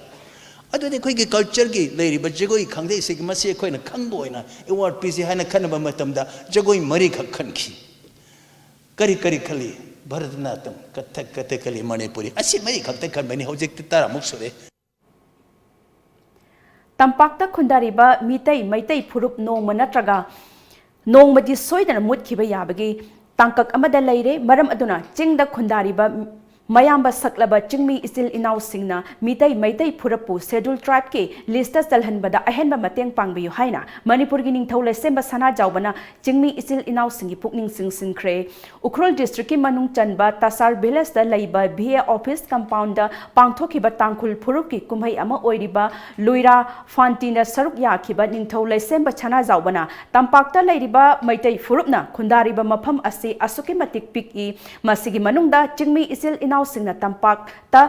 ꯑꯗꯨꯗꯤ ꯑꯩꯈꯣꯏꯒꯤ ꯀꯜꯆꯔꯒꯤ ꯂꯩꯔꯤꯕ ꯖꯒꯣꯏ ꯈꯪꯗꯦ, ꯏꯁꯩꯒꯤ, ꯃꯁꯤ ꯑꯩꯈꯣꯏꯅ ꯈꯪꯕ ꯑꯣꯏꯅ ꯑꯦꯋꯥꯔꯗ ꯄꯤꯁꯤ ꯍꯥꯏꯅ ꯈꯟꯅꯕ ꯃꯇꯝꯗ ꯖꯒꯣꯏ ꯃꯔꯤꯈꯛ ꯈꯟꯈꯤ꯫ ꯀꯔꯤ ꯀꯔꯤ ꯈꯜꯂꯤ? ꯚꯔꯇꯅꯥꯇ꯭ꯌꯝ, ꯀꯊꯛ, ꯀꯊꯛꯀꯂꯤ, ꯃꯅꯤꯄꯨꯔꯤ, ꯑꯁꯤ ꯃꯔꯤ ꯈꯛꯇ ꯈꯟꯕꯅꯤ꯫ ꯍꯧꯖꯤꯛꯇꯤ ꯇꯔꯥꯃꯨꯛ ꯁꯨꯔꯦ꯫ ꯇꯝꯄꯥꯛꯇ ꯈꯨꯟꯗꯥꯔꯤꯕ ꯃꯤꯇꯩ ꯃꯩꯇꯩ ꯐꯨꯔꯨꯞ ꯅꯣꯡꯃ ꯅꯠꯇ꯭ꯔꯒ ꯅꯣꯡꯃꯗꯤ ꯁꯣꯏꯗꯅ ꯃꯨꯠꯈꯤꯕ ꯌꯥꯕꯒꯤ ꯇꯥꯡꯀꯛ ꯑꯃꯗ ꯂꯩꯔꯦ꯫ ꯃꯔꯝ ꯑꯗꯨꯅ ꯆꯤꯡꯗ ꯈꯨꯟꯗꯥꯔꯤꯕ ꯃꯌꯥꯝꯕ ꯁꯛꯂꯕ ꯆꯤꯡꯃꯤ ꯏꯆꯤꯜ ꯏꯅꯥꯎꯁꯤꯡꯅ ꯃꯤꯇꯩ ꯃꯩꯇꯩ ꯐꯨꯔꯨꯞꯄꯨ ꯁꯦꯗꯨꯜ ꯇ꯭ꯔꯥꯏꯕꯀꯤ ꯂꯤꯁꯇ ꯆꯜꯍꯟꯕꯗ ꯑꯍꯦꯟꯕ ꯃꯇꯦꯡ ꯄꯥꯡꯕꯤꯌꯨ ꯍꯥꯏꯅ ꯃꯅꯤꯄꯨꯔꯒꯤ ꯅꯤꯡꯊꯧ ꯂꯩꯁꯦꯝꯕ ꯁꯅꯥꯖꯥꯎꯕꯅ ꯆꯤꯡꯃꯤ ꯏꯆꯤꯜ ꯏꯅꯥꯎꯁꯤꯡꯒꯤ ꯄꯨꯛꯅꯤꯡ ꯆꯤꯡꯁꯤꯟꯈ꯭ꯔꯦ꯫ ꯎꯈ꯭ꯔꯨꯜ ꯗꯤꯁꯇ꯭ꯔꯤꯛꯀꯤ ꯃꯅꯨꯡ ꯆꯟꯕ ꯇꯥꯁꯥꯔ ꯚꯤꯂꯦꯖꯇ ꯂꯩꯕ ꯚꯤ ꯑꯦ ꯑꯣꯐꯤꯁ ꯀꯝꯄꯥꯎꯟꯗ ꯄꯥꯡꯊꯣꯛꯈꯤꯕ ꯇꯥꯡꯈꯨꯜ ꯐꯨꯔꯨꯞꯀꯤ ꯀꯨꯝꯍꯩ ꯑꯃ ꯑꯣꯏꯔꯤꯕ ꯂꯨꯏꯔꯥ ꯐꯥꯟꯇꯤꯅ ꯁꯔꯨꯛ ꯌꯥꯈꯤꯕ ꯅꯤꯡꯊꯧ ꯂꯩꯁꯦꯝꯕ ꯁꯅꯥꯖꯥꯎꯕꯅ ꯇꯝꯄꯥꯛꯇ ꯂꯩꯔꯤꯕ ꯃꯩꯇꯩ ꯐꯨꯔꯨꯞꯅ ꯈꯨꯟꯗꯥꯔꯤꯕ ꯃꯐꯝ ꯑꯁꯤ ꯑꯁꯨꯛꯀꯤ ꯃꯇꯤꯛ ꯄꯤꯛꯏ, ꯃꯁꯤꯒꯤ ꯃꯅꯨꯡꯗ ꯆꯤꯡꯃꯤ ꯏꯆꯤꯜ ꯏꯅꯥꯎꯁꯤꯡꯅ ꯇꯝꯄꯥꯛꯇ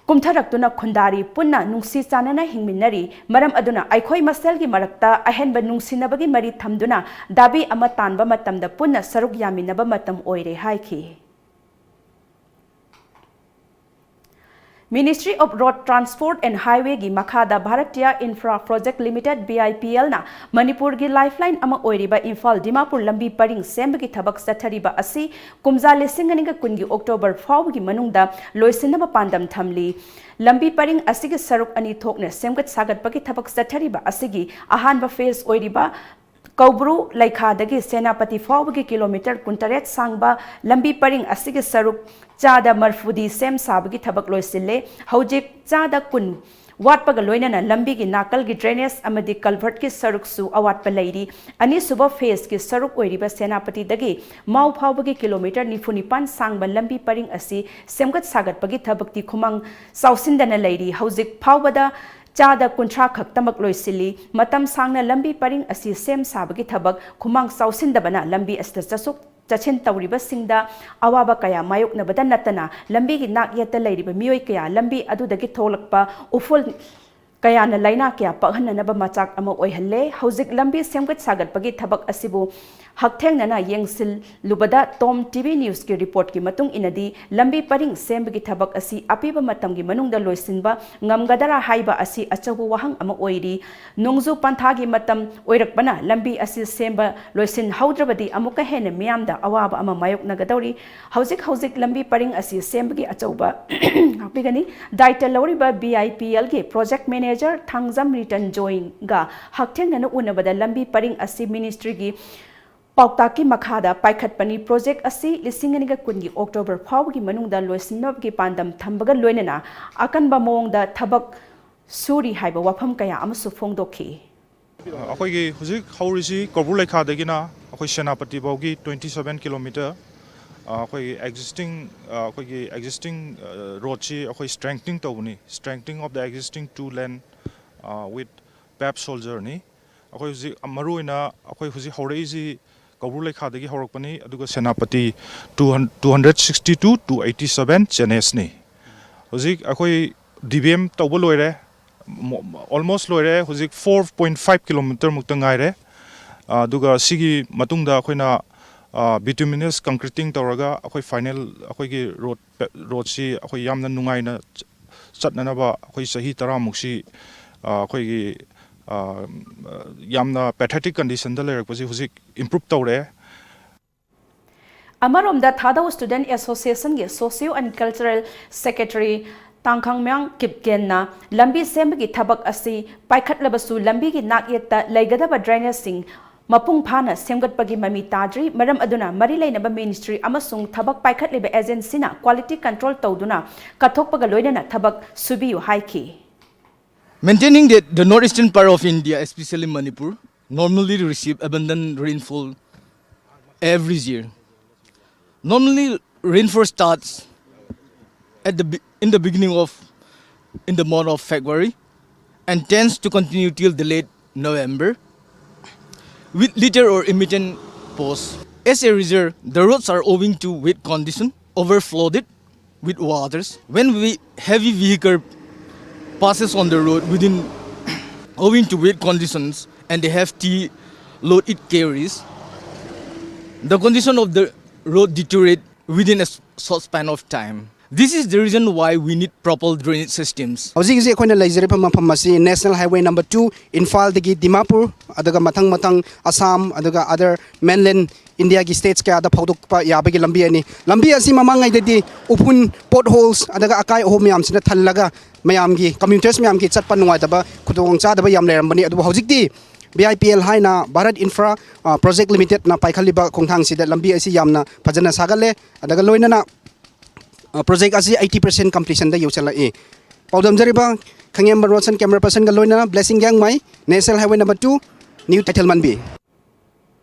ꯀꯨꯝꯊꯔꯛꯇꯨꯅ ꯈꯨꯟꯗꯥꯔꯤ, ꯄꯨꯟꯅ ꯅꯨꯡꯁꯤ ꯆꯥꯟꯅꯅ ꯍꯤꯡꯃꯤꯟꯅꯔꯤ꯫ ꯃꯔꯝ ꯑꯗꯨꯅ ꯑꯩꯈꯣꯏ ꯃꯁꯦꯜꯒꯤ ꯃꯔꯛꯇ ꯑꯍꯦꯟꯕ ꯅꯨꯡꯁꯤꯅꯕꯒꯤ ꯃꯔꯤ ꯊꯝꯗꯨꯅ ꯗꯥꯕꯤ ꯑꯃ ꯇꯥꯟꯕ ꯃꯇꯝꯗ ꯄꯨꯟꯅ ꯁꯔꯨꯛ ꯌꯥꯃꯤꯟꯅꯕ ꯃꯇꯝ ꯑꯣꯏꯔꯦ ꯍꯥꯏꯈꯤ꯫ Ministry of Road Transport and Highwayꯒꯤ ꯃꯈꯥꯗ Bharatiya Infra Project Limited, BIPLꯅ ꯃꯅꯤꯄꯨꯔꯒꯤ lifeline ꯑꯃ ꯑꯣꯏꯔꯤꯕ ꯏꯝꯐꯥꯜ ꯗꯤꯃꯥꯄꯨꯔ ꯂꯝꯕꯤ ꯄꯔꯤꯡ ꯁꯦꯝꯕꯒꯤ ꯊꯕꯛ ꯆꯠꯊꯔꯤꯕ ꯑꯁꯤ ꯀꯨꯝꯖꯥ ꯂꯤꯁꯤꯡ ꯑꯅꯤꯒ ꯀꯨꯟꯒꯤ ꯑꯣꯛꯇꯣꯕꯔ ꯐꯥꯎꯕꯒꯤ ꯃꯅꯨꯡꯗ ꯂꯣꯏꯁꯤꯟꯅꯕ ꯄꯥꯟꯗꯝ ꯊꯝꯂꯤ꯫ ꯂꯝꯕꯤ ꯄꯔꯤꯡ ꯑꯁꯤꯒꯤ ꯁꯔꯨꯛ ꯑꯅꯤ ꯊꯣꯛꯅ ꯁꯦꯝꯒꯠ ꯁꯥꯒꯠꯄꯒꯤ ꯊꯕꯛ ꯆꯠꯊꯔꯤꯕ ꯑꯁꯤꯒꯤ ꯑꯍꯥꯟꯕ phase ꯑꯣꯏꯔꯤꯕ ꯀꯧꯕ꯭ꯔꯨ ꯂꯩꯈꯥꯗꯒꯤ ꯁꯦꯅꯥꯄꯇꯤ ꯐꯥꯎꯕꯒꯤ ꯀꯤꯂꯣꯃꯤꯇꯔ ꯀꯨꯟꯇꯔꯦꯠ ꯁꯥꯡꯕ ꯂꯝꯕꯤ ꯄꯔꯤꯡ ꯑꯁꯤꯒꯤ ꯁꯔꯨꯛ ꯆꯥꯗ ꯃꯔꯐꯨꯗꯤ ꯁꯦꯝ ꯁꯥꯕꯒꯤ ꯊꯕꯛ ꯂꯣꯏꯁꯤꯜꯂꯦ꯫ ꯍꯧꯖꯤꯛ ꯆꯥꯗ ꯀꯨꯟ ꯋꯥꯠꯄꯒ ꯂꯣꯏꯅꯅ ꯂꯝꯕꯤꯒꯤ ꯅꯥꯀꯜꯒꯤ drainage ꯑꯃꯗꯤ culvertꯀꯤ ꯁꯔꯨꯛꯁꯨ ꯑꯋꯥꯠꯄ ꯂꯩꯔꯤ꯫ ꯑꯅꯤꯁꯨꯕ phaseꯀꯤ ꯁꯔꯨꯛ ꯑꯣꯏꯔꯤꯕ ꯁꯦꯅꯥꯄꯇꯤꯗꯒꯤ ꯃꯥꯎ ꯐꯥꯎꯕꯒꯤ ꯀꯤꯂꯣꯃꯤꯇꯔ ꯅꯤꯐꯨ ꯅꯤꯄꯥꯟ ꯁꯥꯡꯕ ꯂꯝꯕꯤ ꯄꯔꯤꯡ ꯑꯁꯤ ꯁꯦꯝꯒꯠ ꯁꯥꯒꯠꯄꯒꯤ ꯊꯕꯛꯇꯤ ꯈꯨꯃꯥꯡ ꯆꯥꯎꯁꯤꯟꯗꯅ ꯂꯩꯔꯤ꯫ ꯍꯧꯖꯤꯛ ꯐꯥꯎꯕꯗ ꯆꯥꯗ ꯀꯨꯟꯊ꯭ꯔꯥ ꯈꯛꯇꯃꯛ ꯂꯣꯏꯁꯤꯜꯂꯤ꯫ ꯃꯇꯝ ꯁꯥꯡꯅ ꯂꯝꯕꯤ ꯄꯔꯤꯡ ꯑꯁꯤ ꯁꯦꯝ ꯁꯥꯕꯒꯤ ꯊꯕꯛ ꯈꯨꯃꯥꯡ ꯆꯥꯎꯁꯤꯟꯗꯕꯅ ꯂꯝꯕꯤ ꯑꯁꯤꯗ ꯆꯠꯊꯣꯛ ꯆꯠꯁꯤꯟ ꯇꯧꯔꯤꯕꯁꯤꯡꯗ ꯑꯋꯥꯕ ꯀꯌꯥ ꯃꯥꯌꯣꯛꯅꯕꯗ ꯅꯠꯇꯅ, ꯂꯝꯕꯤꯒꯤ ꯅꯥꯛ ꯌꯦꯠꯇ ꯂꯩꯔꯤꯕ ꯃꯤꯑꯣꯏ ꯀꯌꯥ, ꯂꯝꯕꯤ ꯑꯗꯨꯗꯒꯤ ꯊꯣꯛꯂꯛꯄ ꯎꯐꯨꯜ ꯀꯌꯥꯅ ꯂꯥꯏꯅꯥ ꯀꯌꯥ ꯄꯛꯍꯟꯅꯅꯕ ꯃꯆꯥꯛ ꯑꯃ ꯑꯣꯏꯍꯜꯂꯦ꯫ ꯍꯧꯖꯤꯛ ꯂꯝꯕꯤ ꯁꯦꯝꯒꯠ ꯁꯥꯒꯠꯄꯒꯤ ꯊꯕꯛ ꯑꯁꯤꯕꯨ ꯍꯛꯊꯦꯡꯅꯅ ꯌꯦꯡꯁꯤꯜꯂꯨꯕꯗ, ꯇꯣꯝ ꯇꯤꯚꯤ ꯅ꯭ꯌꯨꯁꯀꯤ ꯔꯤꯄꯣꯔꯠꯀꯤ ꯃꯇꯨꯡ ꯏꯟꯅꯗꯤ, ꯂꯝꯕꯤ ꯄꯔꯤꯡ ꯁꯦꯝꯕꯒꯤ ꯊꯕꯛ ꯑꯁꯤ ꯑꯄꯤꯕ ꯃꯇꯝꯒꯤ ꯃꯅꯨꯡꯗ ꯂꯣꯏꯁꯤꯟꯕ ꯉꯝꯒꯗꯔꯥ ꯍꯥꯏꯕ ꯑꯁꯤ ꯑꯆꯧꯕ ꯋꯥꯍꯪ ꯑꯃ ꯑꯣꯏꯔꯤ꯫ ꯅꯣꯡꯖꯨ ꯄꯟꯊꯥꯒꯤ ꯃꯇꯝ ꯑꯣꯏꯔꯛꯄꯅ, ꯂꯝꯕꯤ ꯑꯁꯤ ꯁꯦꯝꯕ ꯂꯣꯏꯁꯤꯟꯍꯧꯗ꯭ꯔꯕꯗꯤ, ꯑꯃꯨꯛꯀ ꯍꯦꯟꯅ ꯃꯤꯌꯥꯝꯗ ꯑꯋꯥꯕ ꯑꯃ ꯃꯥꯌꯣꯛꯅꯒꯗꯧꯔꯤ꯫ ꯍꯧꯖꯤꯛ ꯍꯧꯖꯤꯛ ꯂꯝꯕꯤ ꯄꯔꯤꯡ ꯑꯁꯤ ꯁꯦꯝꯕꯒꯤ ꯑꯆꯧꯕ ꯉꯥꯛꯄꯤꯒꯅꯤ꯫ ꯗꯥꯏꯇ ꯂꯧꯔꯤꯕ ꯕꯤ ꯑꯥꯏ ꯄꯤ ꯑꯦꯜꯒꯤ ꯄ꯭ꯔꯣꯖꯦꯛ ꯃꯦꯅꯦꯖꯔ ꯊꯥꯡꯖꯝ ꯔꯤꯇꯟ ꯖꯣꯏꯟꯒ ꯍꯛꯊꯦꯡꯅꯅ ꯎꯅꯕꯗ, ꯂꯝꯕꯤ ꯄꯔꯤꯡ ꯑꯁꯤ ꯃꯤꯅꯤꯁꯇ꯭ꯔꯤꯒꯤ ꯄꯥꯎꯇꯥꯛꯀꯤ ꯃꯈꯥꯗ ꯄꯥꯏꯈꯠꯄꯅꯤ꯫ ꯄ꯭ꯔꯣꯖꯦꯛ ꯑꯁꯤ ꯂꯤꯁꯤꯡ ꯑꯅꯤꯒ ꯀꯨꯟꯒꯤ ꯑꯣꯛꯇꯣꯕꯔ ꯐꯥꯎꯕꯒꯤ ꯃꯅꯨꯡꯗ ꯂꯣꯏꯁꯤꯟꯅꯕꯒꯤ ꯄꯥꯟꯗꯝ ꯊꯝꯕꯒ ꯂꯣꯏꯅꯅ, ꯑꯀꯟꯕ ꯃꯑꯣꯡꯗ ꯊꯕꯛ ꯁꯨꯔꯤ ꯍꯥꯏꯕ ꯋꯥꯐꯝ ꯀꯌꯥ ꯑꯃꯁꯨ ꯐꯣꯡꯗꯣꯛꯈꯤ꯫ ꯑꯩꯈꯣꯏꯒꯤ ꯍꯧꯖꯤꯛ ꯍꯧꯔꯤꯁꯤ ꯀꯧꯕ꯭ꯔꯨ ꯂꯩꯈꯥꯗꯒꯤꯅ ꯑꯩꯈꯣꯏ ꯁꯦꯅꯥꯄꯇꯤ ꯐꯥꯎꯒꯤ twenty seven kilometer, ꯑꯩꯈꯣꯏꯒꯤ ꯑꯦꯛꯖꯤꯁꯇꯤꯡ ꯑꯩꯈꯣꯏꯒꯤ ꯑꯦꯛꯖꯤꯁꯇꯤꯡ ꯔꯣꯗꯁꯤ ꯑꯩꯈꯣꯏ strengthening ꯇꯧꯕꯅꯤ꯫ Strengthening of the existing two lane with paved shoulderꯅꯤ꯫ ꯑꯩꯈꯣꯏ ꯍꯧꯖꯤꯛ ꯃꯔꯨꯑꯣꯏꯅ ꯑꯩꯈꯣꯏ ꯍꯧꯖꯤꯛ ꯍꯧꯔꯛꯏꯁꯤ ꯀꯧꯕ꯭ꯔꯨ ꯂꯩꯈꯥꯗꯒꯤ ꯍꯧꯔꯛꯄꯅꯤ, ꯑꯗꯨꯒ Senapati two hundred sixty to two eighty seven ꯆꯦꯟꯅꯦꯁꯅꯤ꯫ ꯍꯧꯖꯤꯛ ꯑꯩꯈꯣꯏ ꯗꯤꯕꯦꯝ ꯇꯧꯕ ꯂꯣꯏꯔꯦ, almost ꯂꯣꯏꯔꯦ꯫ ꯍꯧꯖꯤꯛ four point five kilometer ꯃꯨꯛꯇ ꯉꯥꯏꯔꯦ꯫ ꯑꯗꯨꯒ ꯁꯤꯒꯤ ꯃꯇꯨꯡꯗ ꯑꯩꯈꯣꯏꯅ bituminous concreting ꯇꯧꯔꯒ ꯑꯩꯈꯣꯏ ꯐꯥꯏꯅꯦꯜ ꯑꯩꯈꯣꯏꯒꯤ ꯔꯣꯗ ꯔꯣꯗꯁꯤ ꯑꯩꯈꯣꯏ ꯌꯥꯝꯅ ꯅꯨꯡꯉꯥꯏꯅ ꯆꯠꯅꯅꯕ ꯑꯩꯈꯣꯏ ꯆꯍꯤ ꯇꯔꯥꯃꯨꯛꯁꯤ ꯑꯩꯈꯣꯏꯒꯤ ꯌꯥꯝꯅ pathetic conditionꯗ ꯂꯩꯔꯛꯄꯁꯤ ꯍꯧꯖꯤꯛ improve ꯇꯧꯔꯦ꯫ ꯑꯃꯔꯣꯝꯗ, ꯊꯥꯗꯧ ꯁ꯭ꯇꯨꯗꯦꯟꯠ ꯑꯦꯁꯣꯁꯤꯌꯦꯁꯟꯒꯤ ꯁꯣꯁꯤꯌꯣ ꯑꯦꯟ ꯀꯜꯆꯔꯦꯜ ꯁꯦꯀ꯭ꯔꯦꯇꯔꯤ ꯇꯥꯡꯈꯪꯃꯌꯥꯡ ꯀꯤꯞꯒꯦꯟꯅ ꯂꯝꯕꯤ ꯁꯦꯝꯕꯒꯤ ꯊꯕꯛ ꯑꯁꯤ ꯄꯥꯏꯈꯠꯂꯕꯁꯨ, ꯂꯝꯕꯤꯒꯤ ꯅꯥꯛꯌꯦꯠꯇ ꯂꯩꯒꯗꯕ ꯗ꯭ꯔꯦꯅꯦꯖꯁꯤꯡ ꯃꯄꯨꯡ ꯐꯥꯅ ꯁꯦꯝꯒꯠꯄꯒꯤ ꯃꯃꯤ ꯇꯥꯗ꯭ꯔꯤ꯫ ꯃꯔꯝ ꯑꯗꯨꯅ, ꯃꯔꯤ ꯂꯩꯅꯕ ꯃꯤꯅꯤꯁꯇ꯭ꯔꯤ ꯑꯃꯁꯨꯡ ꯊꯕꯛ ꯄꯥꯏꯈꯠꯂꯤꯕ ꯑꯦꯖꯦꯟꯁꯤꯅ quality control ꯇꯧꯗꯨꯅ ꯀꯠꯊꯣꯛꯄꯒ ꯂꯣꯏꯅꯅ ꯊꯕꯛ ꯁꯨꯕꯤꯌꯨ ꯍꯥꯏꯈꯤ꯫ Maintaining that the northeastern part of India, especially Manipur, normally receive abundant rainfall every year. Normally, rainfall starts at the be- in the beginning of in the month of February and tends to continue till the late November with little or intermittent pause. As a result, the roads are owing to wet condition, overflowed with waters. When we heavy vehicle passes on the road within, owing to wet conditions and the hefty load it carries, the condition of the road deteriorate within a s- short span of time. This is the reason why we need proper drainage systems. ꯍꯧꯖꯤꯛ ꯍꯧꯖꯤꯛ ꯑꯩꯈꯣꯏꯅ ꯂꯩꯖꯔꯤꯕ ꯃꯐꯝ ꯑꯁꯤ National Highway number two, ꯏꯝꯐꯥꯜꯗꯒꯤ ꯗꯤꯃꯥꯄꯨꯔ, ꯑꯗꯨꯒ ꯃꯊꯪ ꯃꯊꯪ ꯑꯁꯥꯝ, ꯑꯗꯨꯒ other mainland Indiaꯒꯤ states ꯀꯌꯥꯗ ꯐꯥꯎꯗꯣꯛꯄ ꯌꯥꯕꯒꯤ ꯂꯝꯕꯤ ꯑꯅꯤ꯫ ꯂꯝꯕꯤ ꯑꯁꯤ ꯃꯃꯥꯡꯉꯩꯗꯗꯤ ꯎꯐꯨꯟ, potholes, ꯑꯗꯨꯒ ꯑꯀꯥꯏ ꯑꯍꯣ ꯃꯌꯥꯝꯁꯤꯅ ꯊꯜꯂꯒ ꯃꯌꯥꯝꯒꯤ, commuters ꯃꯌꯥꯝꯒꯤ ꯆꯠꯄ ꯅꯨꯡꯉꯥꯏꯇꯕ, ꯈꯨꯗꯣꯡꯆꯥꯗꯕ ꯌꯥꯝ ꯂꯩꯔꯝꯕꯅꯤ꯫ ꯑꯗꯨꯕꯨ ꯍꯧꯖꯤꯛꯇꯤ B I P L ꯍꯥꯏꯅ Bharat Infra, ꯑ, Project Limitedꯅ ꯄꯥꯏꯈꯠꯂꯤꯕ ꯈꯣꯡꯊꯥꯡꯁꯤꯗ ꯂꯝꯕꯤ ꯑꯁꯤ ꯌꯥꯝꯅ ꯐꯖꯅ ꯁꯥꯒꯠꯂꯦ꯫ ꯑꯗꯨꯒ ꯂꯣꯏꯅꯅ, ꯑ, project ꯑꯁꯤ eighty percent completionꯗ ꯌꯧꯁꯤꯜꯂꯛꯏ꯫ ꯄꯥꯎꯗꯝꯖꯔꯤꯕ ꯈꯪꯉꯦꯝꯕ ꯔꯣꯁꯟ, camera personꯒ ꯂꯣꯏꯅꯅ Blessing Gangmai, National Highway number two, New Taithelmanbi꯫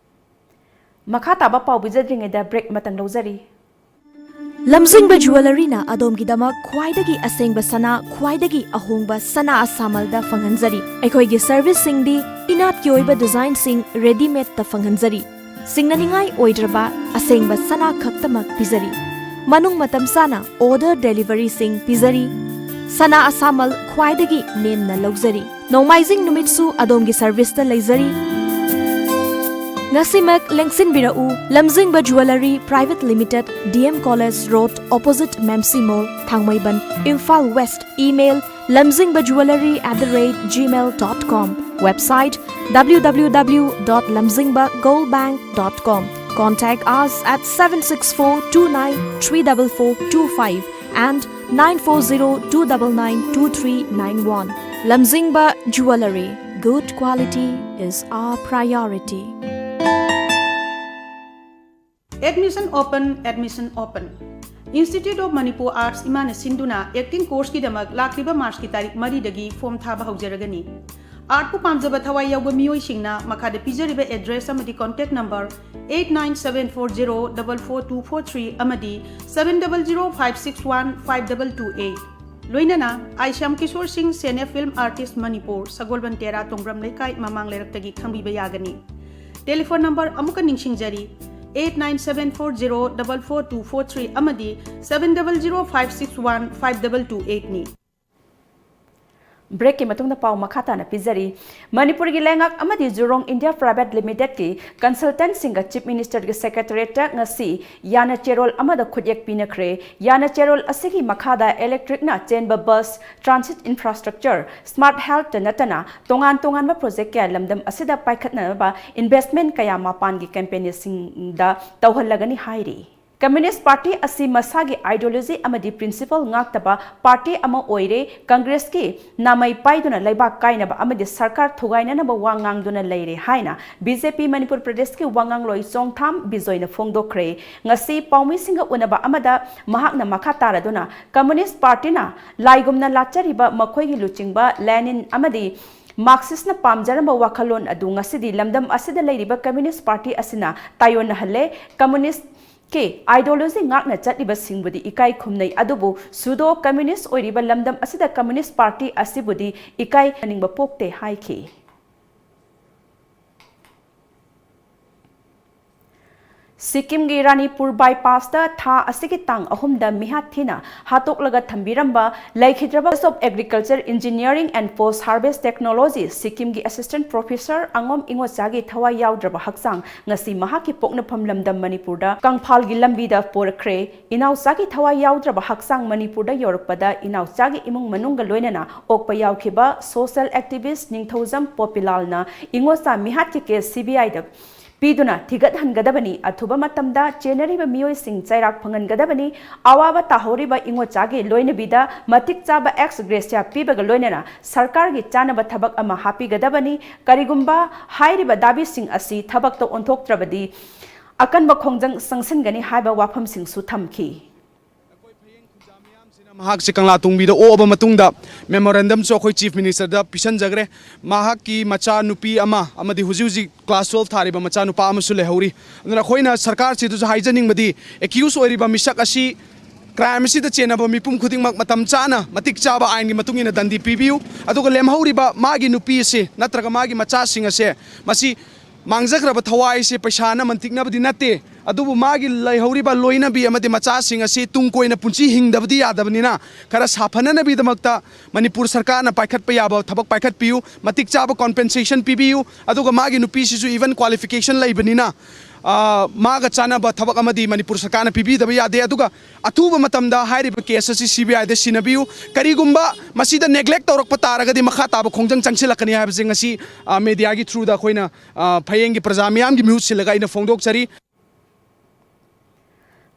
ꯃꯈꯥ ꯇꯥꯕ ꯄꯥꯎ ꯄꯤꯖꯗ꯭ꯔꯤꯉꯩꯗ break ꯑꯃꯇꯪ ꯂꯧꯖꯔꯤ꯫ ꯂꯝꯖꯤꯡꯕ ꯖꯨꯋꯦꯂꯔꯤꯅ ꯑꯗꯣꯝꯒꯤꯗꯃꯛ ꯈ꯭ꯋꯥꯏꯗꯒꯤ ꯑꯁꯦꯡꯕ ꯁꯅꯥ, ꯈ꯭ꯋꯥꯏꯗꯒꯤ ꯑꯍꯣꯡꯕ ꯁꯅꯥ ꯑꯁꯥꯃꯜꯗ ꯐꯪꯍꯟꯖꯔꯤ꯫ ꯑꯩꯈꯣꯏꯒꯤ serviceꯁꯤꯡꯗꯤ ꯏꯅꯥꯠꯀꯤ ꯑꯣꯏꯕ designꯁꯤꯡ readymadeꯇ ꯐꯪꯍꯟꯖꯔꯤ꯫ ꯁꯤꯡꯅꯅꯤꯡꯉꯥꯏ ꯑꯣꯏꯗ꯭ꯔꯕ ꯑꯁꯦꯡꯕ ꯁꯅꯥ ꯈꯛꯇꯃꯛ ꯄꯤꯖꯔꯤ꯫ ꯃꯅꯨꯡ ꯃꯇꯝ ꯆꯥꯅ order deliveryꯁꯤꯡ ꯄꯤꯖꯔꯤ꯫ ꯁꯅꯥ ꯑꯁꯥꯃꯜ ꯈ꯭ꯋꯥꯏꯗꯒꯤ ꯅꯦꯝꯅ ꯂꯧꯖꯔꯤ꯫ ꯅꯣꯡꯃꯥꯏꯖꯤꯡ ꯅꯨꯃꯤꯠꯁꯨ ꯑꯗꯣꯝꯒꯤ serviceꯇ ꯂꯩꯖꯔꯤ꯫ ꯉꯁꯤꯃꯛ ꯂꯦꯡꯁꯤꯟꯕꯤꯔꯛꯎ, ꯂꯝꯖꯤꯡꯕ Jewellery Private Limited, D M College Road, opposite Mamsi Mall, Thangmeiband, Imphal West꯫ Email, lamzingba jewellery at the rate gmail dot com. Website, W W W dot lamzingba gold bank dot com. Contact us at seven six four two nine three double four two five and nine four zero two double nine two three nine one. Lamzingba Jewellery. Good quality is our priority. Admission open, admission open. Institute of Manipur Arts ꯏꯃꯥꯅ ꯁꯤꯟꯗꯨꯅ acting courseꯀꯤꯗꯃꯛ ꯂꯥꯛꯂꯤꯕ Marchꯀꯤ ꯇꯥꯔꯤꯛ ꯃꯔꯤꯗꯒꯤ form ꯊꯥꯕ ꯍꯧꯖꯔꯒꯅꯤ꯫ Artꯄꯨ ꯄꯥꯝꯖꯕ ꯊꯋꯥꯏ ꯌꯥꯎꯕ ꯃꯤꯑꯣꯏꯁꯤꯡꯅ ꯃꯈꯥꯗ ꯄꯤꯖꯔꯤꯕ address ꯑꯃꯗꯤ contact number eight nine seven four zero double four two four three ꯑꯃꯗꯤ seven double zero five six one five double two eight꯫ ꯂꯣꯏꯅꯅ ꯑꯥꯏ ꯁ꯭ꯌꯥꯝ ꯀꯤꯁꯣꯔ ꯁꯤꯡ, ꯁꯦꯅꯦ Film Artist ꯃꯅꯤꯄꯨꯔ, ꯁꯒꯣꯜꯕꯟ ꯇꯦꯔꯥ, ꯇꯣꯡꯕ꯭ꯔꯝ ꯂꯩꯀꯥꯏ, ꯃꯃꯥꯡ ꯂꯩꯔꯛꯇꯒꯤ ꯈꯪꯕꯤꯕ ꯌꯥꯒꯅꯤ꯫ Telephone number ꯑꯃꯨꯛꯀ ꯅꯤꯡꯁꯤꯡꯖꯔꯤ, eight nine seven four zero double four two four three ꯑꯃꯗꯤ seven double zero five six one five double two eight ꯅꯤ꯫ ꯕ꯭ꯔꯦꯛꯀꯤ ꯃꯇꯨꯡꯗ ꯄꯥꯎ ꯃꯈꯥ ꯇꯥꯅ ꯄꯤꯖꯔꯤ꯫ ꯃꯅꯤꯄꯨꯔꯒꯤ ꯂꯩꯉꯥꯛ ꯑꯃꯗꯤ ꯖꯨꯔꯣꯡ ꯏꯟꯗꯤꯌꯥ ꯄ꯭ꯔꯥꯏꯚꯦꯠ ꯂꯤꯃꯤꯇꯦꯗꯀꯤ ꯀꯟꯁꯜꯇꯦꯟꯠꯁꯤꯡꯒ ꯆꯤꯐ ꯃꯤꯅꯤꯁꯇꯔꯒꯤ ꯁꯦꯀ꯭ꯔꯦꯇꯔꯤꯌꯦꯠꯇ ꯉꯁꯤ ꯌꯥꯅ ꯆꯦꯔꯣꯜ ꯑꯃꯗ ꯈꯨꯠꯌꯦꯛ ꯄꯤꯅꯈ꯭ꯔꯦ꯫ ꯌꯥꯅ ꯆꯦꯔꯣꯜ ꯑꯁꯤꯒꯤ ꯃꯈꯥꯗ ꯏꯂꯦꯛꯇ꯭ꯔꯤꯛꯅ ꯆꯦꯟꯕ ꯕꯁ, ꯇ꯭ꯔꯥꯟꯁꯤꯠ ꯏꯟꯐ꯭ꯔꯥꯁ꯭ꯇ꯭ꯔꯛꯆꯔ, ꯁ꯭ꯃꯥꯔꯠ ꯍꯦꯜꯊꯇ ꯅꯠꯇꯅ ꯇꯣꯉꯥꯟ ꯇꯣꯉꯥꯟꯕ ꯄ꯭ꯔꯣꯖꯦꯛ ꯀꯌꯥ ꯂꯝꯗꯝ ꯑꯁꯤꯗ ꯄꯥꯏꯈꯠꯅꯅꯕ ꯏꯟꯚꯦꯁ꯭ꯇꯃꯦꯟꯠ ꯀꯌꯥ ꯃꯄꯥꯟꯒꯤ ꯀꯝꯄꯦꯅꯤꯁꯤꯡꯗ ꯇꯧꯍꯜꯂꯒꯅꯤ ꯍꯥꯏꯔꯤ꯫ ꯀꯝꯃ꯭ꯌꯨꯅꯤꯁ꯭ꯠ ꯄꯥꯔꯇꯤ ꯑꯁꯤ ꯃꯁꯥꯒꯤ ꯑꯥꯏꯗꯤꯌꯣꯂꯣꯖꯤ ꯑꯃꯗꯤ ꯄ꯭ꯔꯤꯟꯁꯤꯄꯜ ꯉꯥꯛꯇꯕ ꯄꯥꯔꯇꯤ ꯑꯃ ꯑꯣꯏꯔꯦ꯫ ꯀꯪꯒ꯭ꯔꯦꯁꯀꯤ ꯅꯥꯃꯩ ꯄꯥꯏꯗꯨꯅ ꯂꯩꯕꯥꯛ ꯀꯥꯏꯅꯕ ꯑꯃꯗꯤ ꯁꯔꯀꯥꯔ ꯊꯨꯒꯥꯏꯅꯅꯕ ꯋꯥ ꯉꯥꯡꯗꯨꯅ ꯂꯩꯔꯦ ꯍꯥꯏꯅ ꯕꯤ ꯖꯦ ꯄꯤ ꯃꯅꯤꯄꯨꯔ ꯄ꯭ꯔꯗꯦꯁꯀꯤ ꯋꯥꯉꯥꯡꯂꯣꯏ ꯆꯣꯡꯊꯥꯝ ꯕꯤꯖꯣꯏꯅ ꯐꯣꯡꯗꯣꯛꯈ꯭ꯔꯦ꯫ ꯉꯁꯤ ꯄꯥꯎꯃꯤꯁꯤꯡꯒ ꯎꯅꯕ ꯑꯃꯗ ꯃꯍꯥꯛꯅ ꯃꯈꯥ ꯇꯥꯔꯗꯨꯅ ꯀꯝꯃ꯭ꯌꯨꯅꯤꯁ꯭ꯠ ꯄꯥꯔꯇꯤꯅ ꯂꯥꯏꯒꯨꯝꯅ ꯂꯥꯠꯆꯔꯤꯕ ꯃꯈꯣꯏꯒꯤ ꯂꯨꯆꯤꯡꯕ ꯂꯦꯅꯤꯟ ꯑꯃꯗꯤ ꯃꯥꯔꯛꯁꯤꯁ꯭ꯠꯅ ꯄꯥꯝꯖꯔꯝꯕ ꯋꯥꯈꯜꯂꯣꯟ ꯑꯗꯨ ꯉꯁꯤꯗꯤ ꯂꯝꯗꯝ ꯑꯁꯤꯗ ꯂꯩꯔꯤꯕ ꯀꯝꯃ꯭ꯌꯨꯅꯤꯁ꯭ꯠ ꯄꯥꯔꯇꯤ ꯑꯁꯤꯅ ꯇꯥꯏꯑꯣꯟꯅꯍꯜꯂꯦ꯫ ꯀꯝꯃ꯭ꯌꯨꯅꯤꯁ꯭ꯠ ꯀꯤ ꯑꯥꯏꯗꯤꯌꯣꯂꯣꯖꯤ ꯉꯥꯛꯅ ꯆꯠꯂꯤꯕꯁꯤꯡꯕꯨꯗꯤ ꯏꯀꯥꯏ ꯈꯨꯝꯅꯩ, ꯑꯗꯨꯕꯨ ꯁꯨꯗꯣ ꯀꯝꯃ꯭ꯌꯨꯅꯤꯁ꯭ꯠ ꯑꯣꯏꯔꯤꯕ ꯂꯝꯗꯝ ꯑꯁꯤꯗ ꯀꯝꯃ꯭ꯌꯨꯅꯤꯁ꯭ꯠ ꯄꯥꯔꯇꯤ ꯑꯁꯤꯕꯨꯗꯤ ꯏꯀꯥꯏꯅꯤꯡꯕ ꯄꯣꯛꯇꯦ ꯍꯥꯏꯈꯤ꯫ ꯁꯤꯛꯀꯤꯝꯒꯤ ꯔꯥꯅꯤꯄꯨꯔ ꯕꯥꯏꯄꯥꯁꯇ ꯊꯥ ꯑꯁꯤꯒꯤ ꯇꯥꯡ ꯑꯍꯨꯝꯗ ꯃꯤꯍꯥꯠ ꯊꯤꯅ ꯍꯥꯠꯇꯣꯛꯂꯒ ꯊꯝꯕꯤꯔꯝꯕ ꯂꯩꯈꯤꯗ꯭ꯔꯕ College of Agriculture, Engineering and Post Harvest Technology ꯁꯤꯛꯀꯤꯝꯒꯤ ꯑꯦꯁꯤꯁ꯭ꯇꯦꯟꯠ ꯄ꯭ꯔꯣꯐꯦꯁꯔ ꯑꯉꯣꯝ ꯏꯉꯣꯆꯥꯒꯤ ꯊꯋꯥꯏ ꯌꯥꯎꯗ꯭ꯔꯕ ꯍꯛꯆꯥꯡ ꯉꯁꯤ ꯃꯍꯥꯛꯀꯤ ꯄꯣꯛꯅꯐꯝ ꯂꯝꯗꯝ ꯃꯅꯤꯄꯨꯔꯗ ꯀꯪꯐꯥꯜꯒꯤ ꯂꯝꯕꯤꯗ ꯄꯣꯔꯛꯈ꯭ꯔꯦ꯫ ꯏꯅꯥꯎꯆꯥꯒꯤ ꯊꯋꯥꯏ ꯌꯥꯎꯗ꯭ꯔꯕ ꯍꯛꯆꯥꯡ ꯃꯅꯤꯄꯨꯔꯗ ꯌꯧꯔꯛꯄꯗ ꯏꯅꯥꯎꯆꯥꯒꯤ ꯏꯃꯨꯡ ꯃꯅꯨꯡꯒ ꯂꯣꯏꯅꯅ ꯑꯣꯛꯄ ꯌꯥꯎꯈꯤꯕ ꯁꯣꯁꯤꯌꯦꯜ ꯑꯦꯛꯇꯤꯚꯤꯁ꯭ꯠ ꯅꯤꯡꯊꯧꯖꯝ ꯄꯣꯄꯤꯂꯥꯜꯅ ꯏꯉꯣꯆꯥ ꯃꯤꯍꯥꯠꯀꯤ ꯀꯦꯁ ꯁꯤ ꯕꯤ ꯑꯥꯏꯗ ꯄꯤꯗꯨꯅ ꯊꯤꯒꯠꯍꯟꯒꯗꯕꯅꯤ, ꯑꯊꯨꯕ ꯃꯇꯝꯗ ꯆꯦꯟꯅꯔꯤꯕ ꯃꯤꯑꯣꯏꯁꯤꯡ ꯆꯩꯔꯥꯛ ꯐꯪꯍꯟꯒꯗꯕꯅꯤ, ꯑꯋꯥꯕ ꯇꯥꯍꯧꯔꯤꯕ ꯏꯉꯣꯆꯥꯒꯤ ꯂꯣꯏꯅꯕꯤꯗ ꯃꯇꯤꯛ ꯆꯥꯕ ꯑꯦꯛꯁ ꯒ꯭ꯔꯦꯁꯤꯌꯥ ꯄꯤꯕꯒ ꯂꯣꯏꯅꯅ ꯁꯔꯀꯥꯔꯒꯤ ꯆꯥꯅꯕ ꯊꯕꯛ ꯑꯃ ꯍꯥꯞꯄꯤꯒꯗꯕꯅꯤ꯫ ꯀꯔꯤꯒꯨꯝꯕ ꯍꯥꯏꯔꯤꯕ ꯗꯥꯕꯤꯁꯤꯡ ꯑꯁꯤ ꯊꯕꯛꯇ ꯑꯣꯟꯊꯣꯛꯇ꯭ꯔꯕꯗꯤ ꯑꯀꯟꯕ ꯈꯣꯡꯖꯪ ꯆꯪꯁꯤꯟꯒꯅꯤ ꯍꯥꯏꯕ ꯋꯥꯐꯝꯁꯤꯡꯁꯨ ꯊꯝꯈꯤ꯫ ꯃꯍꯥꯛꯁꯦ ꯀꯪꯂꯥ ꯇꯣꯡꯕꯤꯗ ꯑꯣꯛꯑꯕ ꯃꯇꯨꯡꯗ ꯃꯦꯃꯣꯔꯦꯟꯗꯝꯁꯨ ꯑꯩꯈꯣꯏ ꯆꯤꯐ ꯃꯤꯅꯤꯁꯇꯔꯗ ꯄꯤꯁꯟꯖꯈ꯭ꯔꯦ꯫ ꯃꯍꯥꯛꯀꯤ ꯃꯆꯥ ꯅꯨꯄꯤ ꯑꯃ ꯑꯃꯗꯤ ꯍꯧꯖꯤꯛ ꯍꯧꯖꯤꯛ ꯀ꯭ꯂꯥꯁ ꯇꯨꯋꯦꯜꯐ ꯊꯥꯔꯤꯕ ꯃꯆꯥꯅꯨꯄꯥ ꯑꯃꯁꯨ ꯂꯩꯍꯧꯔꯤ꯫ ꯑꯗꯨꯅ ꯑꯩꯈꯣꯏꯅ ꯁꯔꯀꯥꯔꯁꯤꯗꯁꯨ ꯍꯥꯏꯖꯅꯤꯡꯕꯗꯤ ꯑꯦꯀ꯭ꯌꯨꯁ ꯑꯣꯏꯔꯤꯕ ꯃꯤꯁꯛ ꯑꯁꯤ ꯀ꯭ꯔꯥꯏꯝ ꯑꯁꯤꯗ ꯆꯦꯟꯅꯕ ꯃꯤꯄꯨꯝ ꯈꯨꯗꯤꯡꯃꯛ ꯃꯇꯝ ꯆꯥꯅ ꯃꯇꯤꯛ ꯆꯥꯕ ꯑꯥꯏꯟꯒꯤ ꯃꯇꯨꯡ ꯏꯟꯅ ꯗꯟꯗꯤ ꯄꯤꯕꯤꯌꯨ꯫ ꯑꯗꯨꯒ ꯂꯦꯝꯍꯧꯔꯤꯕ ꯃꯥꯒꯤ ꯅꯨꯄꯤ ꯑꯁꯤ ꯅꯠꯇ꯭ꯔꯒ ꯃꯥꯒꯤ ꯃꯆꯥꯁꯤꯡ ꯑꯁꯦ ꯃꯁꯤ ꯃꯥꯡꯖꯈ꯭ꯔꯕ ꯊꯋꯥꯏꯁꯦ ꯄꯩꯁꯥꯅ ꯃꯟꯇꯤꯛꯅꯕꯗꯤ ꯅꯠꯇꯦ, ꯑꯗꯨꯕꯨ ꯃꯥꯒꯤ ꯂꯩꯍꯧꯔꯤꯕ ꯂꯣꯏꯅꯕꯤ ꯑꯃꯗꯤ ꯃꯆꯥꯁꯤꯡ ꯑꯁꯤ ꯇꯨꯡ ꯀꯣꯏꯅ ꯄꯨꯟꯁꯤ ꯍꯤꯡꯗꯕꯗꯤ ꯌꯥꯗꯕꯅꯤꯅ, ꯈꯔ ꯁꯥꯐꯅꯅꯕꯒꯤꯗꯃꯛꯇ ꯃꯅꯤꯄꯨꯔ ꯁꯔꯀꯥꯔꯅ ꯄꯥꯏꯈꯠꯄ ꯌꯥꯕ ꯊꯕꯛ ꯄꯥꯏꯈꯠꯄꯤꯌꯨ, ꯃꯇꯤꯛ ꯆꯥꯕ compensation ꯄꯤꯕꯤꯌꯨ, ꯑꯗꯨꯒ ꯃꯥꯒꯤ ꯅꯨꯄꯤꯁꯤꯁꯨ even qualification ꯂꯩꯕꯅꯤꯅ, ꯑ, ꯃꯥꯒ ꯆꯥꯟꯅꯕ ꯊꯕꯛ ꯑꯃꯗꯤ ꯃꯅꯤꯄꯨꯔ ꯁꯔꯀꯥꯔꯅ ꯄꯤꯕꯤꯗꯕ ꯌꯥꯗꯦ꯫ ꯑꯗꯨꯒ ꯑꯊꯨꯕ ꯃꯇꯝꯗ ꯍꯥꯏꯔꯤꯕ case ꯑꯁꯤ CBIꯗ ꯁꯤꯟꯅꯕꯤꯌꯨ꯫ ꯀꯔꯤꯒꯨꯝꯕ ꯃꯁꯤꯗ neglect ꯇꯧꯔꯛꯄ ꯇꯥꯔꯒꯗꯤ ꯃꯈꯥ ꯇꯥꯕ ꯈꯣꯡꯖꯪ ꯆꯪꯁꯤꯜꯂꯛꯀꯅꯤ ꯍꯥꯏꯕꯁꯤ ꯉꯁꯤ, ꯑ, mediaꯒꯤ throughꯗ ꯑꯩꯈꯣꯏꯅ, ꯑ, ꯐꯌꯦꯡꯒꯤ ꯄ꯭ꯔꯖꯥ ꯃꯤꯌꯥꯝꯒꯤ ꯃꯤꯍꯨꯠ ꯁꯤꯜꯂꯒ ꯑꯩꯅ ꯐꯣꯡꯗꯣꯛꯆꯔꯤ꯫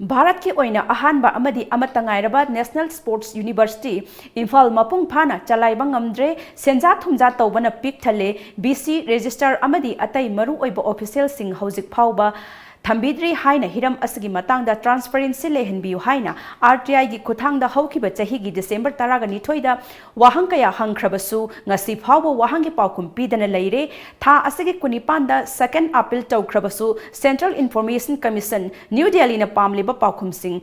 ꯚꯥꯔꯠꯀꯤ ꯑꯣꯏꯅ ꯑꯍꯥꯟꯕ ꯑꯃꯗꯤ ꯑꯃꯠꯇ ꯉꯥꯏꯔꯕ National Sports University ꯏꯝꯐꯥꯜ ꯃꯄꯨꯡ ꯐꯥꯅ ꯆꯂꯥꯏꯕ ꯉꯝꯗ꯭ꯔꯦ, ꯁꯦꯟꯖꯥ ꯊꯨꯝꯖꯥ ꯇꯧꯕꯅ ꯄꯤꯛ ꯊꯜꯂꯦ, VC register ꯑꯃꯗꯤ ꯑꯇꯩ ꯃꯔꯨꯑꯣꯏꯕ officialꯁꯤꯡ ꯍꯧꯖꯤꯛ ꯐꯥꯎꯕ ꯊꯝꯕꯤꯗ꯭ꯔꯤ ꯍꯥꯏꯅ ꯍꯤꯔꯝ ꯑꯁꯤꯒꯤ ꯃꯇꯥꯡꯗ transparency ꯂꯩꯍꯟꯕꯤꯌꯨ ꯍꯥꯏꯅ RTIꯒꯤ ꯈꯨꯠꯊꯥꯡꯗ ꯍꯧꯈꯤꯕ ꯆꯍꯤꯒꯤ December ꯇꯔꯥꯒ ꯅꯤꯊꯣꯏꯗ ꯋꯥꯍꯪ ꯀꯌꯥ ꯍꯪꯈ꯭ꯔꯕꯁꯨ ꯉꯁꯤ ꯐꯥꯎꯕ ꯋꯥꯍꯪꯒꯤ ꯄꯥꯎꯈꯨꯝ ꯄꯤꯗꯅ ꯂꯩꯔꯦ꯫ ꯊꯥ ꯑꯁꯤꯒꯤ ꯀꯨꯟꯅꯤꯄꯥꯟꯗ second appeal ꯇꯧꯈ꯭ꯔꯕꯁꯨ Central Information Commission, New Delhiꯅ ꯄꯥꯝꯂꯤꯕ ꯄꯥꯎꯈꯨꯝꯁꯤꯡ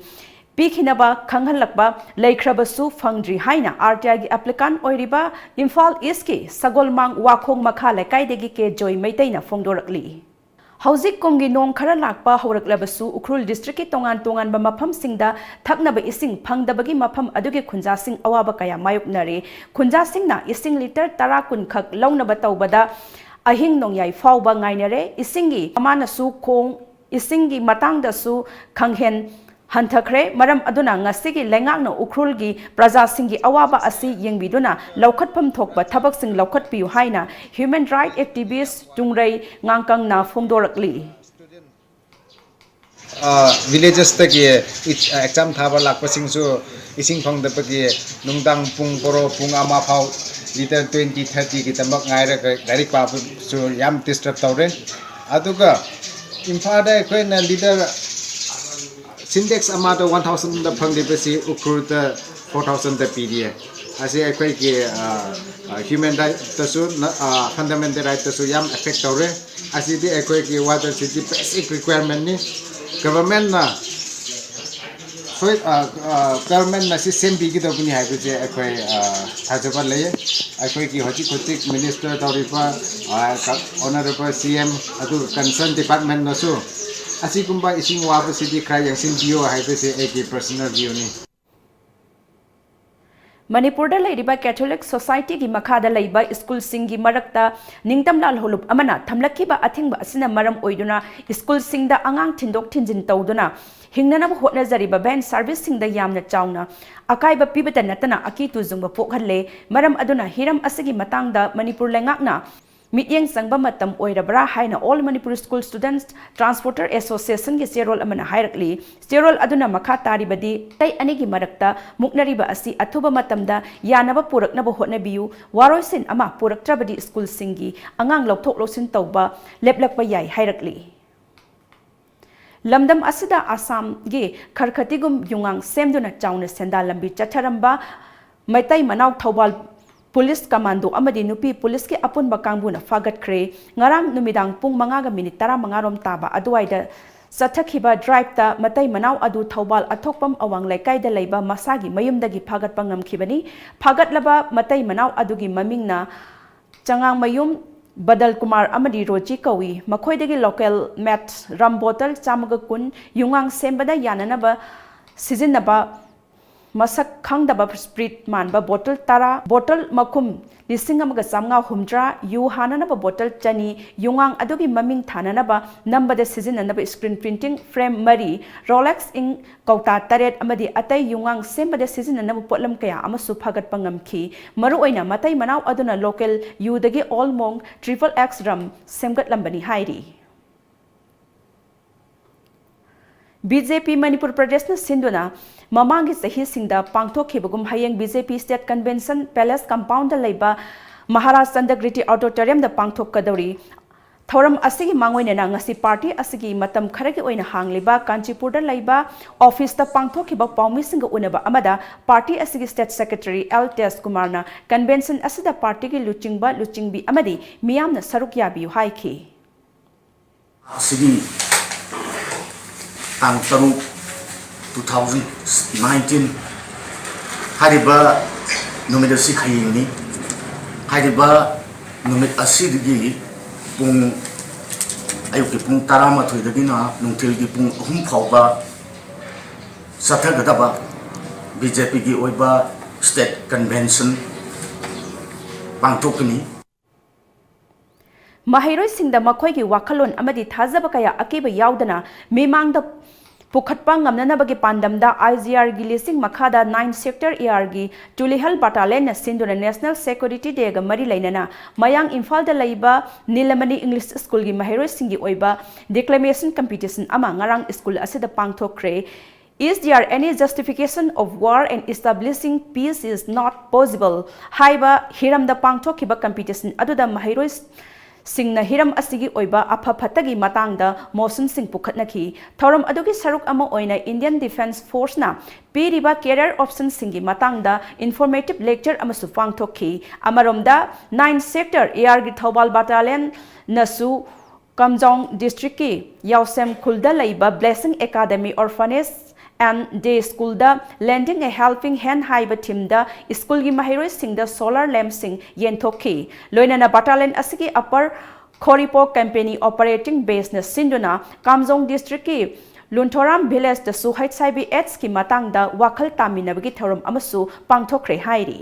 ꯄꯤꯈꯤꯅꯕ ꯈꯪꯍꯜꯂꯛꯄ ꯂꯩꯈ꯭ꯔꯕꯁꯨ ꯐꯪꯗ꯭ꯔꯤ ꯍꯥꯏꯅ RTIꯒꯤ applicant ꯑꯣꯏꯔꯤꯕ ꯏꯝꯐꯥꯜ Eastꯀꯤ ꯁꯒꯣꯜꯃꯥꯡ ꯋꯥꯈꯣꯡ ꯃꯈꯥ ꯂꯩꯀꯥꯏꯗꯒꯤ ꯀꯦ ꯖꯣꯏ ꯃꯩꯇꯩꯅ ꯐꯣꯡꯗꯣꯔꯛꯂꯤ꯫ ꯍꯧꯖꯤꯛ ꯀꯨꯝꯒꯤ ꯅꯣꯡ ꯈꯔ ꯂꯥꯛꯄ ꯍꯧꯔꯛꯂꯕꯁꯨ ꯎꯈ꯭ꯔꯨꯜ districtꯀꯤ ꯇꯣꯉꯥꯟ ꯇꯣꯉꯥꯟꯕ ꯃꯐꯝꯁꯤꯡꯗ ꯊꯛꯅꯕ ꯏꯁꯤꯡ ꯐꯪꯗꯕꯒꯤ ꯃꯐꯝ ꯑꯗꯨꯒꯤ ꯈꯨꯟꯖꯥꯁꯤꯡ ꯑꯋꯥꯕ ꯀꯌꯥ ꯃꯥꯌꯣꯛꯅꯔꯤ꯫ ꯈꯨꯟꯖꯥꯁꯤꯡꯅ ꯏꯁꯤꯡ litre ꯇꯔꯥ ꯀꯨꯟ ꯈꯛ ꯂꯧꯅꯕ ꯇꯧꯕꯗ ꯑꯍꯤꯡ ꯅꯣꯡꯌꯥꯏ ꯐꯥꯎꯕ ꯉꯥꯏꯅꯔꯦ꯫ ꯏꯁꯤꯡꯒꯤ ꯃꯃꯥꯅꯁꯨ ꯈꯣꯡ ꯏꯁꯤꯡꯒꯤ ꯃꯇꯥꯡꯗꯁꯨ ꯈꯪꯍꯦꯟ ꯍꯟꯊꯈ꯭ꯔꯦ꯫ ꯃꯔꯝ ꯑꯗꯨꯅ ꯉꯁꯤꯒꯤ ꯂꯩꯉꯥꯛꯅ ꯎꯈ꯭ꯔꯨꯜꯒꯤ ꯄ꯭ꯔꯖꯥꯁꯤꯡꯒꯤ ꯑꯋꯥꯕ ꯑꯁꯤ ꯌꯦꯡꯕꯤꯗꯨꯅ ꯂꯧꯈꯠꯐꯝ ꯊꯣꯛꯄ ꯊꯕꯛꯁꯤꯡ ꯂꯧꯈꯠꯄꯤꯌꯨ ꯍꯥꯏꯅ human right activist ꯇꯨꯡꯔꯩ ꯉꯥꯡꯀꯪꯅ ꯐꯣꯡꯗꯣꯔꯛꯂꯤ꯫ ꯚꯤꯂꯦꯖꯦꯁꯇꯒꯤ ꯑꯦꯛꯖꯥꯝ ꯊꯥꯕ ꯂꯥꯛꯄꯁꯤꯡꯁꯨ ꯏꯁꯤꯡ ꯐꯪꯗꯕꯒꯤ ꯅꯨꯡꯗꯥꯡ ꯄꯨꯡ ꯕꯥꯔꯣ, ꯄꯨꯡ ꯑꯃ ꯐꯥꯎ litre twenty, thirtyꯒꯤꯗꯃꯛ ꯉꯥꯏꯔꯒ ꯂꯥꯏꯔꯤꯛ ꯄꯥꯕꯁꯨ ꯌꯥꯝ disturb ꯇꯧꯔꯦ꯫ ꯑꯗꯨꯒ ꯏꯝꯐꯥꯜꯗ ꯑꯩꯈꯣꯏꯅ litre Sintex ꯑꯃꯗ one thousandꯗ ꯐꯪꯂꯤꯕꯁꯤ ꯎꯈ꯭ꯔꯨꯜꯗ four thousandꯗ ꯄꯤꯔꯤꯌꯦ꯫ ꯑꯁꯤ ꯑꯩꯈꯣꯏꯒꯤ human rightꯇꯁꯨ, fundamental rightꯇꯁꯨ ꯌꯥꯝ affect ꯇꯧꯔꯦ꯫ ꯑꯁꯤꯗꯤ ꯑꯩꯈꯣꯏꯒꯤ waterꯁꯤꯗꯤ basic requirementꯅꯤ꯫ Governmentꯅ ꯁꯣꯏ-, governmentꯅ ꯁꯤ ꯁꯦꯝꯕꯤꯒꯗꯧꯕꯅꯤ ꯍꯥꯏꯕꯁꯦ ꯑꯩꯈꯣꯏ ꯊꯥꯖꯕ ꯂꯩꯌꯦ꯫ ꯑꯩꯈꯣꯏꯒꯤ ꯍꯧꯖꯤꯛ ꯍꯧꯖꯤꯛ ꯃꯤꯅꯤꯁꯇꯔ ꯇꯧꯔꯤꯕ ꯑꯣꯅꯔꯦꯕꯜ ꯁꯤ ꯑꯦꯝ ꯑꯗꯨꯒ ꯀꯟꯁꯔꯟ ꯗꯤꯄꯥꯔꯠꯃꯦꯟꯅꯁꯨ ꯑꯁꯤꯒꯨꯝꯕ ꯏꯁꯤꯡ ꯋꯥꯕꯁꯤꯗꯤ ꯈꯔ ꯌꯦꯡꯁꯤꯟꯕꯤꯌꯣ ꯍꯥꯏꯕꯁꯦ ꯑꯩꯒꯤ ꯄꯔꯁꯅꯦꯜ ꯚ꯭ꯌꯨꯅꯤ꯫ ꯃꯅꯤꯄꯨꯔꯗ ꯂꯩꯔꯤꯕ ꯀꯦꯊꯣꯂꯤꯛ ꯁꯣꯁꯥꯏꯇꯤꯒꯤ ꯃꯈꯥꯗ ꯂꯩꯕ ꯁ꯭ꯀꯨꯜꯁꯤꯡꯒꯤ ꯃꯔꯛꯇ ꯅꯤꯡꯇꯝꯂꯥ ꯂꯣꯂꯨꯞ ꯑꯃꯅ ꯊꯝꯂꯛꯈꯤꯕ ꯑꯊꯤꯡꯕ ꯑꯁꯤꯅ ꯃꯔꯝ ꯑꯣꯏꯗꯨꯅ ꯁ꯭ꯀꯨꯜꯁꯤꯡꯗ ꯑꯉꯥꯡ ꯊꯤꯟꯗꯣꯛ ꯊꯤꯟꯖꯤꯟ ꯇꯧꯗꯨꯅ ꯍꯤꯡꯅꯅꯕ ꯍꯣꯠꯅꯖꯔꯤꯕ ꯚꯦꯟ ꯁꯔꯚꯤꯁꯁꯤꯡꯗ ꯌꯥꯝꯅ ꯆꯥꯎꯅ ꯑꯀꯥꯏꯕ ꯄꯤꯕꯇ ꯅꯠꯇꯅ ꯑꯀꯤ ꯇꯨꯖꯨꯡꯕ ꯄꯣꯛꯍꯜꯂꯦ꯫ ꯃꯔꯝ ꯑꯗꯨꯅ ꯍꯤꯔꯝ ꯑꯁꯤꯒꯤ ꯃꯇꯥꯡꯗ ꯃꯅꯤꯄꯨꯔ ꯂꯩꯉꯥꯛꯅ ꯃꯤꯠꯌꯦꯡ ꯆꯪꯕ ꯃꯇꯝ ꯑꯣꯏꯔꯕ꯭ꯔꯥ ꯍꯥꯏꯅ All Manipur School Students Transporter Associationꯒꯤ ꯆꯦꯔꯣꯜ ꯑꯃꯅ ꯍꯥꯏꯔꯛꯂꯤ꯫ ꯆꯦꯔꯣꯜ ꯑꯗꯨꯅ ꯃꯈꯥ ꯇꯥꯔꯤꯕꯗꯤ, ꯃꯤꯇꯩ ꯑꯅꯤꯒꯤ ꯃꯔꯛꯇ ꯃꯨꯛꯅꯔꯤꯕ ꯑꯁꯤ ꯑꯊꯨꯕ ꯃꯇꯝꯗ ꯌꯥꯅꯕ ꯄꯨꯔꯛꯅꯕ ꯍꯣꯠꯅꯕꯤꯌꯨ, ꯋꯥꯔꯣꯏꯁꯤꯟ ꯑꯃ ꯄꯨꯔꯛꯇ꯭ꯔꯕꯗꯤ ꯁ꯭ꯀꯨꯜꯁꯤꯡꯒꯤ ꯑꯉꯥꯡ ꯂꯧꯊꯣꯛ ꯂꯧꯁꯤꯟ ꯇꯧꯕ ꯂꯦꯞꯂꯛꯄ ꯌꯥꯏ ꯍꯥꯏꯔꯛꯂꯤ꯫ ꯂꯝꯗꯝ ꯑꯁꯤꯗ ꯑꯁꯥꯝꯒꯤ ꯈꯔꯈꯇꯤꯒꯨꯝ ꯌꯨꯉꯥꯡ ꯁꯦꯝꯗꯨꯅ ꯆꯥꯎꯅ ꯁꯦꯟꯗꯥꯟ ꯂꯝꯕꯤ ꯆꯠꯊꯔꯝꯕ ꯃꯩꯇꯩ ꯃꯅꯥꯎ ꯊꯧꯕꯥꯜ ꯄꯨꯂꯤꯁ ꯀꯃꯥꯟꯗꯣ ꯑꯃꯗꯤ ꯅꯨꯄꯤ ꯄꯨꯂꯤꯁꯀꯤ ꯑꯄꯨꯟꯕ ꯀꯥꯡꯕꯨꯅ ꯐꯥꯒꯠꯈ꯭ꯔꯦ꯫ ꯉꯔꯥꯡ ꯅꯨꯃꯤꯗꯥꯡ ꯄꯨꯡ ꯃꯉꯥꯒ ꯃꯤꯅꯤꯠ ꯇꯔꯥꯃꯉꯥ ꯔꯣꯝ ꯇꯥꯕ ꯑꯗꯨꯋꯥꯏꯗ ꯆꯠꯊꯈꯤꯕ ꯗ꯭ꯔꯥꯏꯚꯇ ꯃꯇꯩ ꯃꯅꯥꯎ ꯑꯗꯨ ꯊꯧꯕꯥꯜ ꯑꯊꯣꯛꯄꯝ ꯑꯋꯥꯡ ꯂꯩꯀꯥꯏꯗ ꯂꯩꯕ ꯃꯁꯥꯒꯤ ꯃꯌꯨꯝꯗꯒꯤ ꯐꯥꯒꯠꯄ ꯉꯝꯈꯤꯕꯅꯤ꯫ ꯐꯥꯒꯠꯂꯕ ꯃꯇꯩ ꯃꯅꯥꯎ ꯑꯗꯨꯒꯤ ꯃꯃꯤꯡꯅ ꯆꯉꯥꯡꯃꯌꯨꯝ ꯕꯗꯜ ꯀꯨꯃꯥꯔ ꯑꯃꯗꯤ ꯔꯣꯖꯤ ꯀꯧꯏ꯫ ꯃꯈꯣꯏꯗꯒꯤ ꯂꯣꯀꯦꯜ ꯃꯦꯠ ꯔꯝ ꯕꯣꯇꯜ ꯆꯥꯝꯃꯒ ꯀꯨꯟ, ꯌꯨꯉꯥꯡ ꯁꯦꯝꯕꯗ ꯌꯥꯅꯅꯕ ꯁꯤꯖꯤꯟꯅꯕ ꯃꯁꯛ ꯈꯪꯗꯕ ꯁ꯭ꯄꯤꯔꯤꯠ ꯃꯥꯟꯕ ꯕꯣꯇꯜ ꯇꯔꯥ, ꯕꯣꯇꯜ ꯃꯈꯨꯝ ꯂꯤꯁꯤꯡ ꯑꯃꯒ ꯆꯥꯝꯃꯉꯥ ꯍꯨꯝꯗ꯭ꯔꯥ, ꯌꯨ ꯍꯥꯟꯅꯅꯕ ꯕꯣꯇꯜ ꯆꯅꯤ, ꯌꯨꯉꯥꯡ ꯑꯗꯨꯒꯤ ꯃꯃꯤꯡ ꯊꯥꯅꯅꯕ ꯅꯝꯕꯗ ꯁꯤꯖꯤꯟꯅꯅꯕ ꯁ꯭ꯀ꯭ꯔꯤꯟ ꯄ꯭ꯔꯤꯟꯇꯤꯡ ꯐ꯭ꯔꯦꯝ ꯃꯔꯤ, ꯔꯣꯂꯦꯛꯁ ꯏꯪ ꯀꯧꯇꯥ ꯇꯔꯦꯠ ꯑꯃꯗꯤ ꯑꯇꯩ ꯌꯨꯉꯥꯡ ꯁꯦꯝꯕꯗ ꯁꯤꯖꯤꯟꯅꯅꯕ ꯄꯣꯠꯂꯝ ꯀꯌꯥ ꯑꯃꯁꯨ ꯐꯒꯠꯄ ꯉꯝꯈꯤ꯫ ꯃꯔꯨꯑꯣꯏꯅ ꯃꯇꯩ ꯃꯅꯥꯎ ꯑꯗꯨꯅ ꯂꯣꯀꯦꯜ ꯌꯨꯗꯒꯤ ꯑꯣꯜ ꯃꯣꯡ ꯇ꯭ꯔꯤꯄꯜ ꯑꯦꯛꯁ ꯔꯝ ꯁꯦꯝꯒꯠꯂꯝꯕꯅꯤ ꯍꯥꯏꯔꯤ꯫ ꯕꯤ ꯖꯦ ꯄꯤ ꯃꯅꯤꯄꯨꯔ ꯄ꯭ꯔꯗꯦꯁꯅ ꯁꯤꯟꯗꯨꯅ ꯃꯃꯥꯡꯒꯤ ꯆꯍꯤꯁꯤꯡꯗ ꯄꯥꯡꯊꯣꯛꯈꯤꯕꯒꯨꯝ ꯍꯌꯦꯡ ꯕꯤ ꯖꯦ ꯄꯤ ꯁ꯭ꯇꯦꯠ ꯀꯟꯚꯦꯟꯁꯟ ꯄꯦꯂꯦꯁ ꯀꯝꯄꯥꯎꯟꯗ ꯂꯩꯕ ꯃꯍꯥꯔꯥꯖ ꯆꯟꯗꯒ꯭ꯔꯤꯇꯤ ꯑꯣꯗꯤꯇꯣꯔꯤꯌꯝꯗ ꯄꯥꯡꯊꯣꯛꯀꯗꯧꯔꯤ꯫ ꯊꯧꯔꯝ ꯑꯁꯤꯒꯤ ꯃꯥꯡꯑꯣꯏꯅꯅ ꯉꯁꯤ ꯄꯥꯔꯇꯤ ꯑꯁꯤꯒꯤ ꯃꯇꯝ ꯈꯔꯒꯤ ꯑꯣꯏꯅ ꯍꯥꯡꯂꯤꯕ ꯀꯥꯟꯆꯤꯄꯨꯔꯗ ꯂꯩꯕ ꯑꯣꯐꯤꯁꯇ ꯄꯥꯡꯊꯣꯛꯈꯤꯕ ꯄꯥꯎꯃꯤꯁꯤꯡꯒ ꯎꯅꯕ ꯑꯃꯗ ꯄꯥꯔꯇꯤ ꯑꯁꯤꯒꯤ ꯁ꯭ꯇꯦꯠ ꯁꯦꯀ꯭ꯔꯦꯇꯔꯤ ꯑꯦꯜ ꯇꯦꯖ ꯀꯨꯃꯥꯔꯅ ꯀꯟꯚꯦꯟꯁꯟ ꯑꯁꯤꯗ ꯄꯥꯔꯇꯤꯒꯤ ꯂꯨꯆꯤꯡꯕ, ꯂꯨꯆꯤꯡꯕꯤ ꯑꯃꯗꯤ ꯃꯤꯌꯥꯝꯅ ꯁꯔꯨꯛ ꯌꯥꯕꯤꯌꯨ ꯍꯥꯏꯈꯤ꯫ ꯑꯁꯤꯒꯤ ꯇꯥꯡ ꯇꯔꯨꯛ, two thousand nineteen ꯍꯥꯏꯔꯤꯕ ꯅꯨꯃꯤꯠ ꯑꯁꯤ ꯍꯌꯦꯡꯅꯤ꯫ ꯍꯥꯏꯔꯤꯕ ꯅꯨꯃꯤꯠ ꯑꯁꯤꯗꯒꯤ ꯄꯨꯡ, ꯑꯌꯨꯛꯀꯤ ꯄꯨꯡ ꯇꯔꯥꯃꯥꯊꯣꯏꯗꯒꯤꯅ ꯅꯨꯡꯊꯤꯜꯒꯤ ꯄꯨꯡ ꯑꯍꯨꯝ ꯐꯥꯎꯕ ꯆꯠꯊꯒꯗꯕ ꯕꯤ ꯖꯦ ꯄꯤꯒꯤ ꯑꯣꯏꯕ state convention ꯄꯥꯡꯊꯣꯛꯀꯅꯤ꯫ ꯃꯍꯩꯔꯣꯏꯁꯤꯡꯗ ꯃꯈꯣꯏꯒꯤ ꯋꯥꯈꯜꯂꯣꯟ ꯑꯃꯗꯤ ꯊꯥꯖꯕ ꯀꯌꯥ ꯑꯀꯤꯕ ꯌꯥꯎꯗꯅ ꯃꯤꯃꯥꯡꯗ ꯄꯨꯈꯠꯄ ꯉꯝꯅꯅꯕꯒꯤ ꯄꯥꯟꯗꯝꯗ ꯑꯥꯏ ꯖꯤ ꯑꯥꯔꯒꯤ ꯂꯤꯁꯤꯡ ꯃꯈꯥꯗ ꯅꯥꯏꯟ ꯁꯦꯛꯇꯔ ꯑꯦ ꯑꯥꯔꯒꯤ ꯇꯨꯂꯤꯍꯜ ꯕꯇꯥꯂꯦꯟꯅ ꯁꯤꯟꯗꯨꯅ National Security Dayꯒ ꯃꯔꯤ ꯂꯩꯅꯅ ꯃꯌꯥꯡ ꯏꯝꯐꯥꯜꯗ ꯂꯩꯕ ꯅꯤꯂꯃꯅꯤ ꯏꯪꯂꯤꯁ ꯁ꯭ꯀꯨꯜꯒꯤ ꯃꯍꯩꯔꯣꯏꯁꯤꯡꯒꯤ ꯑꯣꯏꯕ declamation competition ꯑꯃ ꯉꯔꯥꯡ ꯁ꯭ꯀꯨꯜ ꯑꯁꯤꯗ ꯄꯥꯡꯊꯣꯛꯈ꯭ꯔꯦ꯫ Is there any justification of war and establishing peace is not possible ꯍꯥꯏꯕ ꯍꯤꯔꯝꯗ ꯄꯥꯡꯊꯣꯛꯈꯤꯕ competition ꯑꯗꯨꯗ ꯃꯍꯩꯔꯣꯏ ꯁꯤꯡꯅ ꯍꯤꯔꯝ ꯑꯁꯤꯒꯤ ꯑꯣꯏꯕ ꯑꯐ ꯐꯠꯇꯒꯤ ꯃꯇꯥꯡꯗ ꯃꯣꯁꯟꯁꯤꯡ ꯄꯨꯈꯠꯅꯈꯤ꯫ ꯊꯧꯔꯝ ꯑꯗꯨꯒꯤ ꯁꯔꯨꯛ ꯑꯃ ꯑꯣꯏꯅ Indian Defence Forceꯅ ꯄꯤꯔꯤꯕ career optionꯁꯤꯡꯒꯤ ꯃꯇꯥꯡꯗ informative lecture ꯑꯃꯁꯨ ꯄꯥꯡꯊꯣꯛꯈꯤ꯫ ꯑꯃꯔꯣꯝꯗ, ꯅꯥꯏꯟ ꯁꯦꯛꯇꯔ ꯑꯦ ꯑꯥꯔꯒꯤ ꯊꯧꯕꯥꯜ ꯕꯇꯥꯂꯤꯌꯟꯅꯁꯨ ꯀꯥꯝꯖꯣꯡ ꯗꯤꯁꯇ꯭ꯔꯤꯛꯀꯤ ꯌꯥꯎꯁꯦꯝ ꯈꯨꯜꯗ ꯂꯩꯕ Blessing Academy Orphanage and Day Schoolꯗ Lending a Helping Hand ꯍꯥꯏꯕ themeꯗ ꯁ꯭ꯀꯨꯜꯒꯤ ꯃꯍꯩꯔꯣꯏꯁꯤꯡꯗ solar lampꯁꯤꯡ ꯌꯦꯟꯊꯣꯛꯈꯤ꯫ ꯂꯣꯏꯅꯅ ꯕꯇꯥꯂꯤꯌꯟ ꯑꯁꯤꯒꯤ Upper ꯈꯣꯔꯤꯄꯣꯛ Company Operating Baseꯅ ꯁꯤꯟꯗꯨꯅ ꯀꯥꯝꯖꯣꯡ ꯗꯤꯁꯇ꯭ꯔꯤꯛꯀꯤ ꯂꯨꯟꯊꯣꯔꯥꯝ ꯚꯤꯂꯦꯖꯇꯁꯨ ꯍꯩꯆ ꯑꯥꯏ ꯚꯤ ꯑꯦꯗꯁꯀꯤ ꯃꯇꯥꯡꯗ ꯋꯥꯈꯜ ꯇꯥꯃꯤꯟꯅꯕꯒꯤ ꯊꯧꯔꯝ ꯑꯃꯁꯨ ꯄꯥꯡꯊꯣꯛꯈ꯭ꯔꯦ ꯍꯥꯏꯔꯤ꯫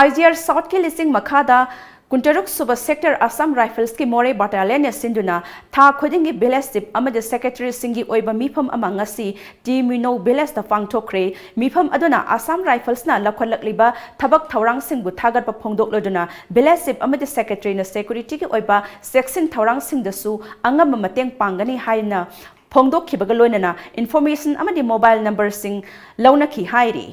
ꯑꯥꯏ ꯖꯤ ꯑꯥꯔ ꯁꯥꯎꯠꯀꯤ ꯂꯤꯁꯤꯡ ꯃꯈꯥꯗ ꯀꯨꯟꯇꯔꯨꯛ ꯁꯨꯕ ꯁꯦꯛꯇꯔ ꯑꯁꯥꯝ ꯔꯥꯏꯐꯜꯁꯀꯤ ꯃꯣꯔꯦ ꯕꯇꯥꯂꯤꯌꯟꯅ ꯁꯤꯟꯗꯨꯅ ꯊꯥ ꯈꯨꯗꯤꯡꯒꯤ ꯚꯤꯂꯦꯖ ꯆꯤꯐ ꯑꯃꯗꯤ ꯁꯦꯀ꯭ꯔꯦꯇꯔꯤꯁꯤꯡꯒꯤ ꯑꯣꯏꯕ ꯃꯤꯐꯝ ꯑꯃ ꯉꯁꯤ ꯇꯤ ꯃꯤꯅꯧ ꯚꯤꯂꯦꯖꯇ ꯄꯥꯡꯊꯣꯛꯈ꯭ꯔꯦ꯫ ꯃꯤꯐꯝ ꯑꯗꯨꯅ ꯑꯁꯥꯝ ꯔꯥꯏꯐꯜꯁꯅ ꯂꯧꯈꯠꯂꯛꯂꯤꯕ ꯊꯕꯛ ꯊꯧꯔꯥꯡꯁꯤꯡꯕꯨ ꯊꯥꯒꯠꯄ ꯐꯣꯡꯗꯣꯛꯂꯗꯨꯅ ꯚꯤꯂꯦꯖ ꯆꯤꯐ ꯑꯃꯗꯤ ꯁꯦꯀ꯭ꯔꯦꯇꯔꯤꯅ ꯁꯦꯀ꯭ꯌꯨꯔꯤꯇꯤꯒꯤ ꯑꯣꯏꯕ ꯆꯦꯛꯁꯤꯟ ꯊꯧꯔꯥꯡꯁꯤꯡꯗꯁꯨ ꯑꯉꯝꯕ ꯃꯇꯦꯡ ꯄꯥꯡꯒꯅꯤ ꯍꯥꯏꯅ ꯐꯣꯡꯗꯣꯛꯈꯤꯕꯒ ꯂꯣꯏꯅꯅ ꯏꯟꯐꯣꯔꯃꯦꯁꯟ ꯑꯃꯗꯤ ꯃꯣꯕꯥꯏꯜ ꯅꯝꯕꯔꯁꯤꯡ ꯂꯧꯅꯈꯤ ꯍꯥꯏꯔꯤ꯫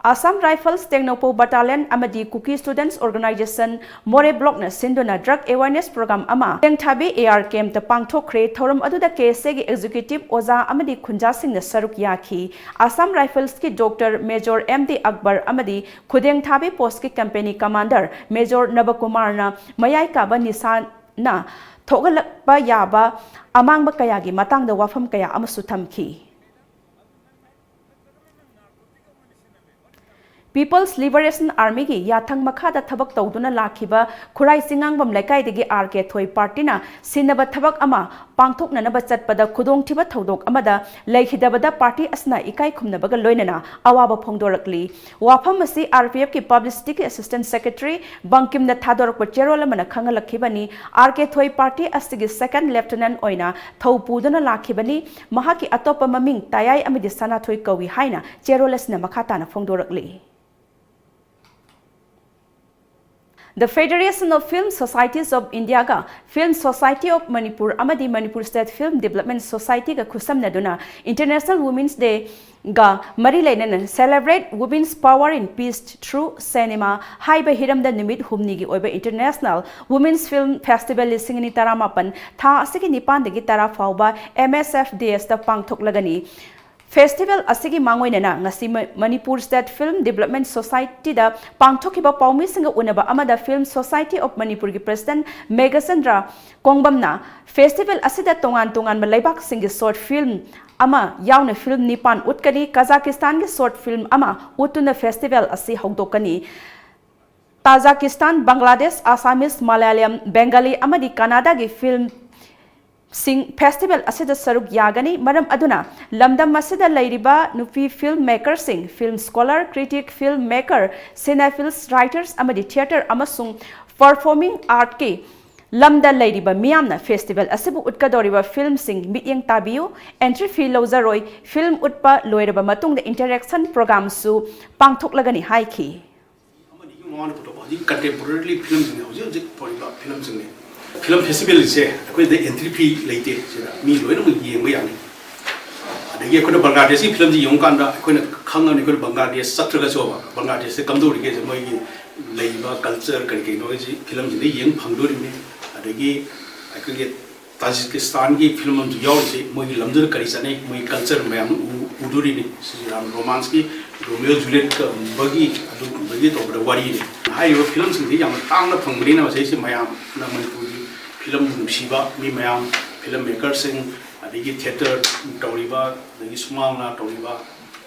ꯑꯁꯥꯝ ꯔꯥꯏꯐꯜꯁ ꯇꯦꯡꯅꯧꯄꯜ ꯕꯇꯥꯂꯤꯌꯟ ꯑꯃꯗꯤ ꯀꯨꯀꯤ ꯁ꯭ꯇꯨꯗꯦꯟꯠꯁ ꯑꯣꯔꯒꯅꯥꯏꯖꯦꯁꯟ ꯃꯣꯔꯦ ꯕ꯭ꯂꯣꯛꯅ ꯁꯤꯟꯗꯨꯅ ꯗ꯭ꯔꯒ ꯑꯦꯋꯥꯔꯅꯦꯁ ꯄ꯭ꯔꯣꯒ꯭ꯔꯥꯝ ꯑꯃ ꯇꯦꯡꯊꯥꯕꯤ ꯑꯦ ꯑꯥꯔ ꯀꯦꯝꯞꯇ ꯄꯥꯡꯊꯣꯛꯈ꯭ꯔꯦ꯫ ꯊꯧꯔꯝ ꯑꯗꯨꯗ ꯀꯦ ꯑꯦꯁ ꯑꯦꯒꯤ ꯑꯦꯛꯖꯤꯀ꯭ꯌꯨꯇꯤꯚ ꯑꯣꯖꯥ ꯑꯃꯗꯤ ꯈꯨꯟꯖꯥꯁꯤꯡꯅ ꯁꯔꯨꯛ ꯌꯥꯈꯤ꯫ ꯑꯁꯥꯝ ꯔꯥꯏꯐꯜꯁꯀꯤ doctor major M D Akbar ꯑꯃꯗꯤ ꯈꯨꯗꯦꯡꯊꯥꯕꯤ ꯄꯣꯁꯠꯀꯤ ꯀꯝꯄꯦꯅꯤ ꯀꯃꯥꯟꯗꯔ ꯃꯦꯖꯣꯔ ꯅꯕꯀꯨꯃꯥꯔꯅ ꯃꯌꯥꯏ ꯀꯥꯕ ꯅꯤꯁꯥꯅ ꯊꯣꯛꯍꯜꯂꯛꯄ ꯌꯥꯕ ꯑꯃꯥꯡꯕ ꯀꯌꯥꯒꯤ ꯃꯇꯥꯡꯗ ꯋꯥꯐꯝ ꯀꯌꯥ ꯑꯃꯁꯨ ꯊꯝꯈꯤ꯫ People's Liberation Armyꯒꯤ ꯌꯥꯊꯪ ꯃꯈꯥꯗ ꯊꯕꯛ ꯇꯧꯗꯨꯅ ꯂꯥꯛꯈꯤꯕ ꯈꯨꯔꯥꯏ ꯆꯤꯡꯉꯥꯡꯕꯝ ꯂꯩꯀꯥꯏꯗꯒꯤ ꯑꯥꯔ ꯀꯦ ꯊꯣꯏ ꯄꯥꯔꯇꯤꯅ ꯁꯤꯟꯅꯕ ꯊꯕꯛ ꯑꯃ ꯄꯥꯡꯊꯣꯛꯅꯅꯕ ꯆꯠꯄꯗ ꯈꯨꯗꯣꯡꯊꯤꯕ ꯊꯧꯗꯣꯛ ꯑꯃꯗ ꯂꯩꯈꯤꯗꯕꯗ ꯄꯥꯔꯇꯤ ꯑꯁꯤꯅ ꯏꯀꯥꯏ ꯈꯨꯝꯅꯕꯒ ꯂꯣꯏꯅꯅ ꯑꯋꯥꯕ ꯐꯣꯡꯗꯣꯔꯛꯂꯤ꯫ ꯋꯥꯐꯝ ꯑꯁꯤ ꯑꯥꯔ ꯄꯤ ꯑꯦꯐꯀꯤ ꯄꯕ꯭ꯂꯤꯁꯤꯇꯤꯒꯤ ꯑꯦꯁꯤꯁꯇꯦꯟꯠ ꯁꯦꯀ꯭ꯔꯦꯇꯔꯤ ꯕꯪꯀꯤꯝꯅ ꯊꯥꯗꯣꯔꯛꯄ ꯆꯦꯔꯣꯜ ꯑꯃꯅ ꯈꯪꯍꯜꯂꯛꯈꯤꯕꯅꯤ꯫ ꯑꯥꯔ ꯀꯦ ꯊꯣꯏ ꯄꯥꯔꯇꯤ ꯑꯁꯤꯒꯤ ꯁꯦꯀꯦꯟꯗ ꯂꯦꯐꯇꯤꯅꯦꯟꯠ ꯑꯣꯏꯅ ꯊꯧ ꯄꯨꯗꯨꯅ ꯂꯥꯛꯈꯤꯕꯅꯤ꯫ ꯃꯍꯥꯛꯀꯤ ꯑꯇꯣꯞꯄ ꯃꯃꯤꯡ ꯇꯌꯥꯏ ꯑꯃꯗꯤ ꯁꯅꯥꯊꯣꯏ ꯀꯧꯏ ꯍꯥꯏꯅ ꯆꯦꯔꯣꯜ ꯑꯁꯤꯅ ꯃꯈꯥ ꯇꯥꯅ ꯐꯣꯡꯗꯣꯔꯛꯂꯤ꯫ The Federation of Film Societies of Indiaꯒ Film Society of Manipur ꯑꯃꯗꯤ Manipur State Film Development Societyꯒ ꯈꯨꯠꯁꯝꯅꯗꯨꯅ International Women's Dayꯒ ꯃꯔꯤ ꯂꯩꯅꯅ Celebrate Women's Power in Peace Through Cinema ꯍꯥꯏꯕ ꯍꯤꯔꯝꯗ ꯅꯨꯃꯤꯠ ꯍꯨꯝꯅꯤꯒꯤ ꯑꯣꯏꯕ International Women's Film Festival ꯂꯤꯁꯤꯡ ꯑꯅꯤ ꯇꯔꯥꯃꯥꯄꯟ ꯊꯥ ꯑꯁꯤꯒꯤ ꯅꯤꯄꯥꯟꯗꯒꯤ ꯇꯔꯥ ꯐꯥꯎꯕ M S F D Sꯇ ꯄꯥꯡꯊꯣꯛꯂꯒꯅꯤ꯫ ꯐꯦꯁꯇꯤꯚꯦꯜ ꯑꯁꯤꯒꯤ ꯃꯥꯡꯑꯣꯏꯅꯅ ꯉꯁꯤ ꯃ-, ꯃꯅꯤꯄꯨꯔ ꯁ꯭ꯇꯦꯠ ꯐꯤꯜꯝ ꯗꯤꯕ꯭ꯂꯞꯃꯦꯟ ꯁꯣꯁꯥꯏꯇꯤꯗ ꯄꯥꯡꯊꯣꯛꯈꯤꯕ ꯄꯥꯎꯃꯤꯁꯤꯡꯒ ꯎꯅꯕ ꯑꯃꯗ ꯐꯤꯜꯝ ꯁꯣꯁꯥꯏꯇꯤ ꯑꯣꯐ ꯃꯅꯤꯄꯨꯔꯒꯤ ꯄ꯭ꯔꯁꯤꯗꯦꯟꯠ ꯃꯦꯘꯆꯟꯗ꯭ꯔ ꯀꯣꯡꯕꯝꯅ ꯐꯦꯁꯇꯤꯚꯦꯜ ꯑꯁꯤꯗ ꯇꯣꯉꯥꯟ ꯇꯣꯉꯥꯟꯕ ꯂꯩꯕꯥꯛꯁꯤꯡꯒꯤ ꯁꯣꯔꯠ ꯐꯤꯜꯝ ꯑꯃ ꯌꯥꯎꯅ ꯐꯤꯜꯝ ꯅꯤꯄꯥꯟ ꯎꯠꯀꯅꯤ꯫ ꯀꯖꯥꯀꯤꯁꯇꯥꯟꯒꯤ ꯁꯣꯔꯠ ꯐꯤꯜꯝ ꯑꯃ ꯎꯠꯇꯨꯅ ꯐꯦꯁꯇꯤꯚꯦꯜ ꯑꯁꯤ ꯍꯧꯗꯣꯛꯀꯅꯤ꯫ ꯇꯥꯖꯥꯀꯤꯁꯇꯥꯟ, ꯕꯪꯒ꯭ꯂꯥꯗꯦꯁ, ꯑꯁꯥꯃꯤꯁ, ꯃꯂꯌꯥꯂꯝ, ꯕꯦꯡꯒꯥꯂꯤ ꯑꯃꯗꯤ ꯀꯅꯥꯗꯥꯒꯤ ꯐꯤꯜꯝ ꯁꯤꯡ ꯐꯦꯁꯇꯤꯚꯦꯜ ꯑꯁꯤꯗ ꯁꯔꯨꯛ ꯌꯥꯒꯅꯤ꯫ ꯃꯔꯝ ꯑꯗꯨꯅ ꯂꯝꯗꯝ ꯑꯁꯤꯗ ꯂꯩꯔꯤꯕ ꯅꯨꯄꯤ ꯐꯤꯜꯝ ꯃꯦꯀꯔꯁꯤꯡ, film scholar, critic, film maker, cinephiles, writers ꯑꯃꯗꯤ ꯊꯤꯌꯦꯇꯔ ꯑꯃꯁꯨꯡ ꯄꯔꯐꯣꯔꯃꯤꯡ ꯑꯥꯔꯠꯀꯤ ꯂꯝꯗ ꯂꯩꯔꯤꯕ ꯃꯤꯌꯥꯝꯅ ꯐꯦꯁꯇꯤꯚꯦꯜ ꯑꯁꯤꯕꯨ ꯎꯠꯀꯗꯧꯔꯤꯕ ꯐꯤꯜꯝꯁꯤꯡ ꯃꯤꯠꯌꯦꯡ ꯇꯥꯕꯤꯌꯨ꯫ ꯑꯦꯟꯇ꯭ꯔꯤ ꯐꯤ ꯂꯧꯖꯔꯣꯏ꯫ ꯐꯤꯜꯝ ꯎꯠꯄ ꯂꯣꯏꯔꯕ ꯃꯇꯨꯡꯗ ꯏꯟꯇꯔꯦꯛꯁꯟ ꯄ꯭ꯔꯣꯒ꯭ꯔꯥꯝꯁꯨ ꯄꯥꯡꯊꯣꯛꯂꯒꯅꯤ ꯍꯥꯏꯈꯤ꯫ ꯑꯃꯅꯤꯒꯤ ꯃꯃꯥꯡꯗ ꯄꯨꯊꯣꯛꯄ ꯍꯧꯖꯤꯛ ꯀꯟꯇꯦꯝꯄꯣꯔꯔꯤꯂꯤ ꯐꯤꯂꯝꯁꯤꯡꯅꯦ, ꯍꯧꯖꯤꯛ ꯍꯧꯖꯤꯛ ꯊꯣꯛꯏꯕ ꯐꯤꯂꯝꯁꯤꯡꯅꯦ꯫ ꯐꯤꯂꯝ ꯐꯦꯁꯇꯤꯚꯦꯜꯁꯦ ꯑꯩꯈꯣꯏꯗ ꯑꯦꯟꯇ꯭ꯔꯤ ꯐꯤ ꯂꯩꯇꯦ, ꯁꯤꯗ ꯃꯤ ꯂꯣꯏꯅꯃꯛ ꯌꯦꯡꯕ ꯌꯥꯅꯤ꯫ ꯑꯗꯒꯤ ꯑꯩꯈꯣꯏꯅ ꯕꯪꯒ꯭ꯂꯥꯗꯦꯁꯀꯤ ꯐꯤꯂꯝꯁꯤ ꯌꯦꯡꯉꯨꯀꯥꯟꯗ ꯑꯩꯈꯣꯏꯅ ꯈꯪꯉꯕꯅꯤ, ꯑꯩꯈꯣꯏꯅ ꯕꯪꯒ꯭ꯂꯥꯗꯦꯁ ꯆꯠꯇ꯭ꯔꯒꯁꯨꯕ ꯕꯪꯒ꯭ꯂꯥꯗꯦꯁꯇ ꯀꯝꯗꯧꯔꯤꯒꯦꯁꯦ, ꯃꯣꯏꯒꯤ ꯂꯩꯔꯤꯕ ꯀꯜꯆꯔ ꯀꯔꯤ ꯀꯔꯤꯅꯣ ꯍꯥꯏꯁꯤ ꯐꯤꯂꯝꯁꯤꯗ ꯌꯦꯡ ꯐꯪꯗꯣꯔꯤꯕꯅꯤ꯫ ꯑꯗꯒꯤ ꯑꯩꯈꯣꯏꯒꯤ ꯇꯥꯖꯤꯀꯤꯁꯇꯥꯟꯒꯤ ꯐꯤꯂꯝ ꯑꯃꯁꯨ ꯌꯥꯎꯔꯤꯁꯤ, ꯃꯣꯏꯒꯤ ꯂꯝꯗꯨꯗ ꯀꯔꯤ ꯆꯠꯅꯩ, ꯃꯣꯏꯒꯤ ꯀꯜꯆꯔ ꯃꯌꯥꯝꯗꯨ ꯎ-, ꯎꯗꯣꯔꯤꯅꯤ꯫ ꯁꯤꯁꯨ ꯌꯥꯝ ꯔꯣꯃꯥꯟꯁꯀꯤ ꯔꯣꯃꯤꯑꯣ ꯖꯨꯂꯤꯌꯦꯠꯀꯨꯝꯕꯒꯤ ꯑꯗꯨꯒꯨꯝꯕꯒꯤ ꯇꯧꯕꯗ ꯋꯥꯔꯤꯅꯤ꯫ ꯍꯥꯏꯔꯤꯕ ꯐꯤꯂꯝꯁꯤꯡꯁꯤ ꯌꯥꯝꯅ ꯇꯥꯡꯅ ꯐꯪꯕꯅꯤꯅ ꯃꯁꯤꯁꯤ ꯃꯌꯥꯝꯅ ꯃꯅꯤꯄꯨꯔꯒꯤ ꯐꯤꯂꯝ ꯅꯨꯡꯁꯤꯕ ꯃꯤ ꯃꯌꯥꯝ, ꯐꯤꯂꯝ ꯃꯦꯀꯔꯁꯤꯡ, ꯑꯗꯒꯤ ꯊꯤꯌꯦꯇꯔ ꯇꯧꯔꯤꯕ, ꯑꯗꯒꯤ ꯁꯨꯃꯥꯡ ꯂꯤꯂꯥ ꯇꯧꯔꯤꯕ,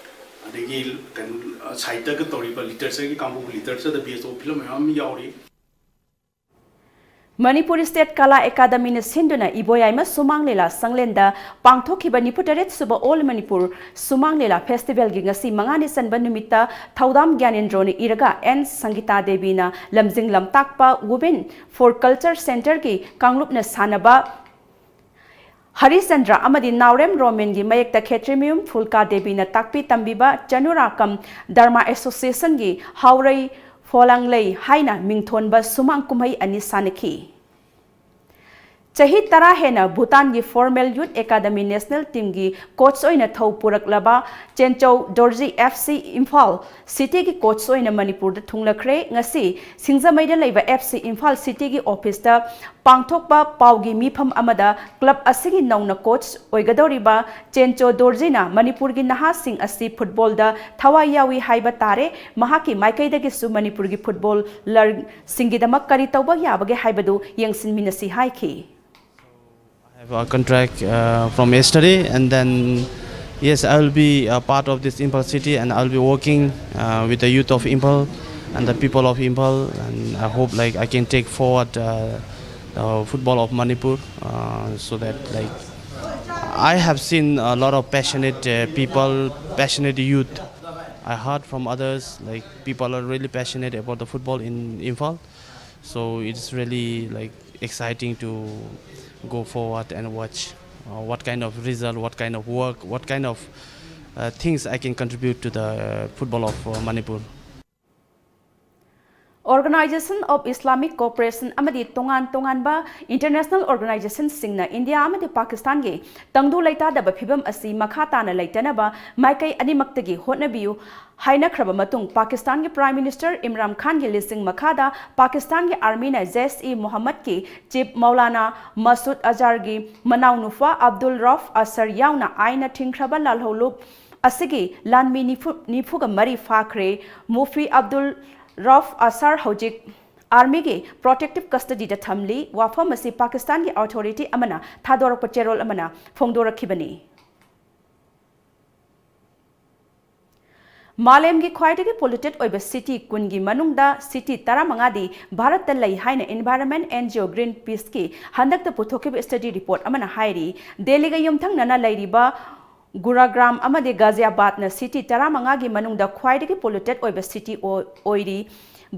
ꯑꯗꯒꯤ ꯀꯩꯅꯣ, ꯁꯥꯍꯤꯇ꯭ꯌꯒ ꯇꯧꯔꯤꯕ ꯂꯤꯇꯔꯦꯆꯔꯒꯤ ꯀꯥꯡꯕꯨ, ꯂꯤꯇꯔꯦꯆꯔꯗ ꯕꯦꯁ ꯇꯧꯕ ꯐꯤꯂꯝ ꯃꯌꯥꯝ ꯑꯃ ꯌꯥꯎꯔꯤ꯫ ꯃꯅꯤꯄꯨꯔ ꯁ꯭ꯇꯦꯠ ꯀꯂꯥ ꯑꯦꯀꯥꯗꯃꯤꯅ ꯁꯤꯟꯗꯨꯅ ꯏꯕꯣꯌꯥꯏꯃ ꯁꯨꯃꯥꯡ ꯂꯤꯂꯥ ꯁꯪꯂꯦꯟꯗ ꯄꯥꯡꯊꯣꯛꯈꯤꯕ ꯅꯤꯐꯨ ꯇꯔꯦꯠ ꯁꯨꯕ ꯑꯣꯜ ꯃꯅꯤꯄꯨꯔ ꯁꯨꯃꯥꯡ ꯂꯤꯂꯥ ꯐꯦꯁꯇꯤꯚꯦꯜꯒꯤ ꯉꯁꯤ ꯃꯉꯥꯅꯤ ꯆꯟꯕ ꯅꯨꯃꯤꯠꯇ ꯊꯧꯗꯥꯝ ꯒ꯭ꯌꯥꯅꯦꯟꯗ꯭ꯔꯣꯅ ꯏꯔꯒ ꯑꯦꯟ ꯁꯪꯒꯤꯇꯥ ꯗꯦꯕꯤꯅ ꯂꯝꯖꯤꯡ ꯂꯝꯇꯥꯛꯄ Women for Culture Centreꯒꯤ ꯀꯥꯡꯂꯨꯞꯅ ꯁꯥꯟꯅꯕ ꯍꯔꯤꯆꯟꯗ꯭ꯔ ꯑꯃꯗꯤ ꯅꯥꯎꯔꯦꯝ ꯔꯣꯃꯦꯟꯒꯤ ꯃꯌꯦꯛꯇ ꯈꯦꯇ꯭ꯔꯤꯃꯌꯨꯝ ꯐꯨꯜꯀꯥ ꯗꯦꯕꯤꯅ ꯇꯥꯛꯄꯤ ꯇꯝꯕꯤꯕ ꯆꯅꯨꯔꯥꯀꯝ ꯗꯔꯃꯥ ꯑꯦꯁꯣꯁꯤꯌꯦꯁꯟꯒꯤ ꯍꯥꯎꯔꯩ ꯐꯣꯂꯥꯡꯂꯩ ꯍꯥꯏꯅ ꯃꯤꯡꯊꯣꯟꯕ ꯁꯨꯃꯥꯡ ꯀꯨꯝꯍꯩ ꯑꯅꯤ ꯁꯥꯟꯅꯈꯤ꯫ ꯆꯍꯤ ꯇꯔꯥ ꯍꯦꯟꯅ ꯚꯨꯇꯥꯟꯒꯤ ꯐꯣꯔꯃꯦꯜ ꯌꯨꯠ ꯑꯦꯀꯥꯗꯃꯤ ꯅꯦꯁꯅꯦꯜ ꯇꯤꯝꯒꯤ ꯀꯣꯆ ꯑꯣꯏꯅ ꯊꯧ ꯄꯨꯔꯛꯂꯕ ꯆꯦꯟꯆꯧ ꯗꯣꯔꯖꯤ ꯑꯦꯐ ꯁꯤ ꯏꯝꯐꯥꯜ ꯁꯤꯇꯤꯒꯤ ꯀꯣꯆ ꯑꯣꯏꯅ ꯃꯅꯤꯄꯨꯔꯗ ꯊꯨꯡꯂꯈ꯭ꯔꯦ꯫ ꯉꯁꯤ ꯁꯤꯡꯖꯃꯩꯗ ꯂꯩꯕ ꯑꯦꯐ ꯁꯤ ꯏꯝꯐꯥꯜ ꯁꯤꯇꯤꯒꯤ ꯑꯣꯐꯤꯁꯇ ꯄꯥꯡꯊꯣꯛꯄ ꯄꯥꯎꯒꯤ ꯃꯤꯐꯝ ꯑꯃꯗ ꯀ꯭ꯂꯕ ꯑꯁꯤꯒꯤ ꯅꯧꯅ ꯀꯣꯆ ꯑꯣꯏꯒꯗꯧꯔꯤꯕ ꯆꯦꯟꯆꯣ ꯗꯣꯔꯖꯤꯅ ꯃꯅꯤꯄꯨꯔꯒꯤ ꯅꯍꯥꯁꯤꯡ ꯑꯁꯤ ꯐꯨꯠꯕꯣꯜꯗ ꯊꯋꯥꯏ ꯌꯥꯎꯏ ꯍꯥꯏꯕ ꯇꯥꯔꯦ꯫ ꯃꯍꯥꯛꯀꯤ ꯃꯥꯏꯀꯩꯗꯒꯤꯁꯨ ꯃꯅꯤꯄꯨꯔꯒꯤ ꯐꯨꯠꯕꯣꯂꯔꯁꯤꯡꯒꯤꯗꯃꯛ ꯀꯔꯤ ꯇꯧꯕ ꯌꯥꯕꯒꯦ ꯍꯥꯏꯕꯗꯨ ꯌꯦꯡꯁꯤꯟꯃꯤꯟꯅꯁꯤ ꯍꯥꯏꯈꯤ꯫ I have a contract uh, from yesterday, and then yes, I will be a part of this Imphal city, and I will be working uh, with the youth of Imphal and the people of Imphal, and I hope like I can take forward uh, the football of Manipur, uh, so that like I have seen a lot of passionate uh, people, passionate youth. I heard from others like people are really passionate about the football in Imphal, so it's really like exciting to go forward and watch uh, what kind of result, what kind of work, what kind of uh, things I can contribute to the football of uh, Manipur. Organisation of Islamic Cooperation ꯑꯃꯗꯤ ꯇꯣꯉꯥꯟ ꯇꯣꯉꯥꯟꯕ international ꯑꯣꯔꯒꯅꯥꯏꯖꯦꯁꯟꯁꯤꯡꯅ India ꯑꯃꯗꯤ ꯄꯥꯀꯤꯁꯇꯥꯟꯒꯤ ꯇꯪꯗꯨ ꯂꯩꯇꯥꯗꯕ ꯐꯤꯕꯝ ꯑꯁꯤ ꯃꯈꯥ ꯇꯥꯅ ꯂꯩꯇꯅꯕ ꯃꯥꯏꯀꯩ ꯑꯅꯤꯃꯛꯇꯒꯤ ꯍꯣꯠꯅꯕꯤꯌꯨ ꯍꯥꯏꯅꯈ꯭ꯔꯕ ꯃꯇꯨꯡ, ꯄꯥꯀꯤꯁꯇꯥꯟꯒꯤ ꯄ꯭ꯔꯥꯏꯝ ꯃꯤꯅꯤꯁꯇꯔ ꯏꯝꯔꯥꯟ ꯈꯥꯟꯒꯤ ꯂꯤꯆꯤꯡ ꯃꯈꯥꯗ ꯄꯥꯀꯤꯁꯇꯥꯟꯒꯤ ꯑꯥꯔꯃꯤꯅ ꯖꯩꯁ ꯏ ꯃꯣꯍꯝꯃꯗꯀꯤ ꯆꯤꯐ ꯃꯧꯂꯥꯅꯥ ꯃꯁꯨꯗ ꯑꯖꯍꯔꯒꯤ ꯃꯅꯥꯎꯅꯨꯄꯥ ꯑꯕꯗꯨꯜ ꯔꯧꯐ ꯑꯁꯔ ꯌꯥꯎꯅ ꯑꯥꯏꯟꯅ ꯊꯤꯡꯈ꯭ꯔꯕ ꯂꯥꯜꯍꯧꯂꯨꯞ ꯑꯁꯤꯒꯤ ꯂꯥꯟꯃꯤ ꯅꯤꯐꯨ, ꯅꯤꯐꯨꯒ ꯃꯔꯤ ꯐꯥꯈ꯭ꯔꯦ꯫ ꯃꯨꯐꯤ ꯑꯕꯗꯨꯜ ꯔꯧꯐ ꯑꯁꯔ ꯍꯧꯖꯤꯛ ꯑꯥꯔꯃꯤꯒꯤ ꯄ꯭ꯔꯣꯇꯦꯛꯇꯤꯚ ꯀꯁꯇꯗꯤꯗ ꯊꯝꯂꯤ꯫ ꯋꯥꯐꯝ ꯑꯁꯤ ꯄꯥꯀꯤꯁꯇꯥꯟꯒꯤ ꯑꯣꯊꯣꯔꯤꯇꯤ ꯑꯃꯅ ꯊꯥꯗꯣꯔꯛꯄ ꯆꯦꯔꯣꯜ ꯑꯃꯅ ꯐꯣꯡꯗꯣꯔꯛꯈꯤꯕꯅꯤ꯫ ꯃꯥꯂꯦꯝꯒꯤ ꯈ꯭ꯋꯥꯏꯗꯒꯤ ꯄꯣꯂꯨꯇꯦꯗ ꯑꯣꯏꯕ ꯁꯤꯇꯤ ꯀꯨꯟꯒꯤ ꯃꯅꯨꯡꯗ ꯁꯤꯇꯤ ꯇꯔꯥꯃꯉꯥꯗꯤ ꯚꯥꯔꯠꯇ ꯂꯩ ꯍꯥꯏꯅ environment and G O green ꯄꯤꯁꯀꯤ ꯍꯟꯗꯛꯇ ꯄꯨꯊꯣꯛꯈꯤꯕ ꯁ꯭ꯇꯗꯤ ꯔꯤꯄꯣꯔꯠ ꯑꯃꯅ ꯍꯥꯏꯔꯤ꯫ ꯗꯦꯜꯂꯤꯒ ꯌꯨꯝꯊꯪꯅꯅ ꯂꯩꯔꯤꯕ ꯒꯨꯔꯒ꯭ꯔꯥꯝ ꯑꯃꯗꯤ ꯒꯥꯖꯤꯌꯥꯕꯥꯗꯅ ꯁꯤꯇꯤ ꯇꯔꯥꯃꯉꯥꯒꯤ ꯃꯅꯨꯡꯗ ꯈ꯭ꯋꯥꯏꯗꯒꯤ ꯄꯣꯂꯨꯇꯦꯗ ꯑꯣꯏꯕ ꯁꯤꯇꯤ ꯑꯣꯏꯔꯤ꯫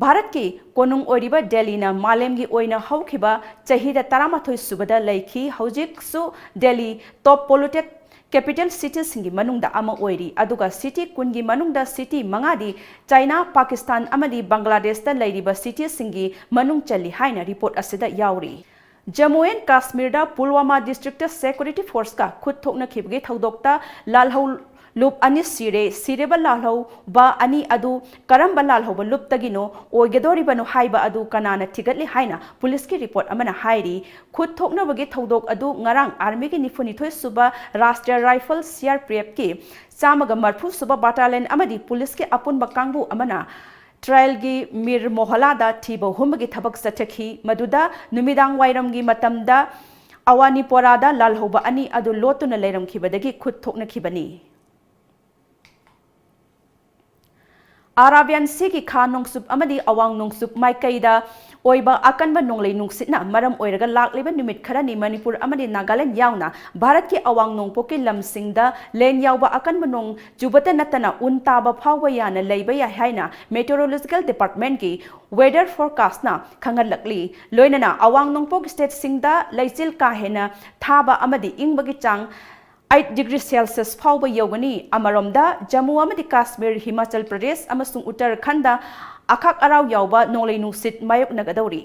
ꯚꯥꯔꯠꯀꯤ ꯀꯣꯅꯨꯡ ꯑꯣꯏꯔꯤꯕ ꯗꯦꯜꯂꯤꯅ ꯃꯥꯂꯦꯝꯒꯤ ꯑꯣꯏꯅ ꯍꯧꯈꯤꯕ ꯆꯍꯤꯗ ꯇꯔꯥꯃꯥꯊꯣꯏ ꯁꯨꯕꯗ ꯂꯩꯈꯤ꯫ ꯍꯧꯖꯤꯛꯁꯨ ꯗꯦꯜꯂꯤ ꯇꯣꯞ ꯄꯣꯂꯨꯇꯦꯗ ꯀꯦꯄꯤꯇꯦꯜ ꯁꯤꯇꯤꯁꯤꯡꯒꯤ ꯃꯅꯨꯡꯗ ꯑꯃ ꯑꯣꯏꯔꯤ꯫ ꯑꯗꯨꯒ ꯁꯤꯇꯤ ꯀꯨꯟꯒꯤ ꯃꯅꯨꯡꯗ ꯁꯤꯇꯤ ꯃꯉꯥꯗꯤ ꯆꯥꯏꯅꯥ, ꯄꯥꯀꯤꯁꯇꯥꯟ ꯑꯃꯗꯤ ꯕꯪꯒ꯭ꯂꯥꯗꯦꯁꯇ ꯂꯩꯔꯤꯕ ꯁꯤꯇꯤꯁꯤꯡꯒꯤ ꯃꯅꯨꯡ ꯆꯜꯂꯤ ꯍꯥꯏꯅ ꯔꯤꯄꯣꯔꯠ ꯑꯁꯤꯗ ꯌꯥꯎꯔꯤ꯫ ꯖꯝꯃꯨ ꯑꯦꯟ ꯀꯥꯁꯃꯤꯔꯗ ꯄꯨꯜꯋꯥꯃꯥ ꯗꯤꯁꯇ꯭ꯔꯤꯛꯇ ꯁꯦꯀ꯭ꯌꯨꯔꯤꯇꯤ ꯐꯣꯔꯁꯀ ꯈꯨꯠ ꯊꯣꯛꯅꯈꯤꯕꯒꯤ ꯊꯧꯗꯣꯛꯇ ꯂꯥꯜꯍꯧ ꯂꯨꯞ ꯑꯅꯤ ꯁꯤꯔꯦ꯫ ꯁꯤꯔꯤꯕ ꯂꯥꯜꯍꯧꯕ ꯑꯅꯤ ꯑꯗꯨ ꯀꯔꯝꯕ ꯂꯥꯜꯍꯧꯕ ꯂꯨꯞꯇꯒꯤꯅꯣ ꯑꯣꯏꯒꯗꯧꯔꯤꯕꯅꯣ ꯍꯥꯏꯕ ꯑꯗꯨ ꯀꯅꯥꯅ ꯊꯤꯒꯠꯂꯤ ꯍꯥꯏꯅ ꯄꯨꯂꯤꯁꯀꯤ ꯔꯤꯄꯣꯔꯠ ꯑꯃꯅ ꯍꯥꯏꯔꯤ꯫ ꯈꯨꯠ ꯊꯣꯛꯅꯕꯒꯤ ꯊꯧꯗꯣꯛ ꯑꯗꯨ ꯉꯔꯥꯡ ꯑꯥꯔꯃꯤꯒꯤ ꯅꯤꯐꯨꯅꯤꯊꯣꯏ ꯁꯨꯕ Rashtriya rifle C R P ꯑꯦꯐꯀꯤ ꯆꯥꯝꯃꯒ ꯃꯔꯤꯐꯨ ꯁꯨꯕ ꯕꯥꯇꯥꯂꯤꯌꯟ ꯑꯃꯗꯤ ꯄꯨꯂꯤꯁꯀꯤ ꯑꯄꯨꯟꯕ ꯀꯥꯡꯕꯨ ꯑꯃꯅ ꯇ꯭ꯔꯥꯏꯜꯒꯤ ꯃꯤꯔ ꯃꯣꯍꯂꯥꯗ ꯊꯤꯕ ꯍꯨꯝꯕꯒꯤ ꯊꯕꯛ ꯆꯠꯊꯈꯤ꯫ ꯃꯗꯨꯗ ꯅꯨꯃꯤꯗꯥꯡ ꯋꯥꯏꯔꯝꯒꯤ ꯃꯇꯝꯗ ꯑꯋꯥꯅꯤꯄꯣꯔꯥꯗ ꯂꯥꯜꯍꯧꯕ ꯑꯅꯤ ꯑꯗꯨ ꯂꯣꯠꯇꯨꯅ ꯂꯩꯔꯝꯈꯤꯕꯗꯒꯤ ꯈꯨꯠ ꯊꯣꯛꯅꯈꯤꯕꯅꯤ꯫ ꯑꯔꯥꯕꯤꯌꯥꯟ ꯁꯤꯒꯤ ꯈꯥ ꯅꯣꯡꯆꯨꯞ ꯑꯃꯗꯤ ꯑꯋꯥꯡ ꯅꯣꯡꯆꯨꯞ ꯃꯥꯏꯀꯩꯗ ꯑꯣꯏꯕ ꯑꯀꯟꯕ ꯅꯣꯡꯂꯩ ꯅꯨꯡꯁꯤꯠꯅ ꯃꯔꯝ ꯑꯣꯏꯔꯒ ꯂꯥꯛꯂꯤꯕ ꯅꯨꯃꯤꯠ ꯈꯔꯅꯤ ꯃꯅꯤꯄꯨꯔ ꯑꯃꯗꯤ ꯅꯥꯒꯥꯂꯦꯟ ꯌꯥꯎꯅ ꯚꯥꯔꯠꯀꯤ ꯑꯋꯥꯡ ꯅꯣꯡꯄꯣꯛꯀꯤ ꯂꯝꯁꯤꯡꯗ ꯂꯦꯟ ꯌꯥꯎꯕ ꯑꯀꯟꯕ ꯅꯣꯡ ꯆꯨꯕꯇ ꯅꯠꯇꯅ ꯎꯟ ꯇꯥꯕ ꯐꯥꯎꯕ ꯌꯥꯅ ꯂꯩꯕ ꯌꯥꯏ ꯍꯥꯏꯅ ꯃꯦꯇꯤꯑꯣꯔꯣꯂꯣꯖꯤꯀꯦꯜ ꯗꯤꯄꯥꯔꯠꯃꯦꯟꯠꯀꯤ ꯋꯦꯗꯔ ꯐꯣꯔꯀꯥꯁꯠꯅ ꯈꯪꯍꯜꯂꯛꯂꯤ꯫ ꯂꯣꯏꯅꯅ ꯑꯋꯥꯡ ꯅꯣꯡꯄꯣꯛ ꯁ꯭ꯇꯦꯠꯁꯤꯡꯗ ꯂꯩꯆꯤꯜ ꯀꯥ ꯍꯦꯟꯅ ꯊꯥꯕ ꯑꯃꯗꯤ ꯏꯪꯕꯒꯤ ꯆꯥꯡ ꯑꯩꯠ ꯗꯤꯒ꯭ꯔꯤ ꯁꯦꯜꯁꯤꯌꯁ ꯐꯥꯎꯕ ꯌꯧꯒꯅꯤ꯫ ꯑꯃꯔꯣꯝꯗ, ꯖꯝꯃꯨ ꯑꯃꯗꯤ ꯀꯥꯁꯃꯤꯔ, ꯍꯤꯃꯥꯆꯜ ꯄ꯭ꯔꯗꯦꯁ ꯑꯃꯁꯨꯡ ꯎꯠꯇꯔꯈꯟꯗ ꯑꯈꯥꯛ ꯑꯔꯥꯎ ꯌꯥꯎꯕ ꯅꯣꯡꯂꯩ ꯅꯨꯡꯁꯤꯠ ꯃꯥꯌꯣꯛꯅꯒꯗꯧꯔꯤ꯫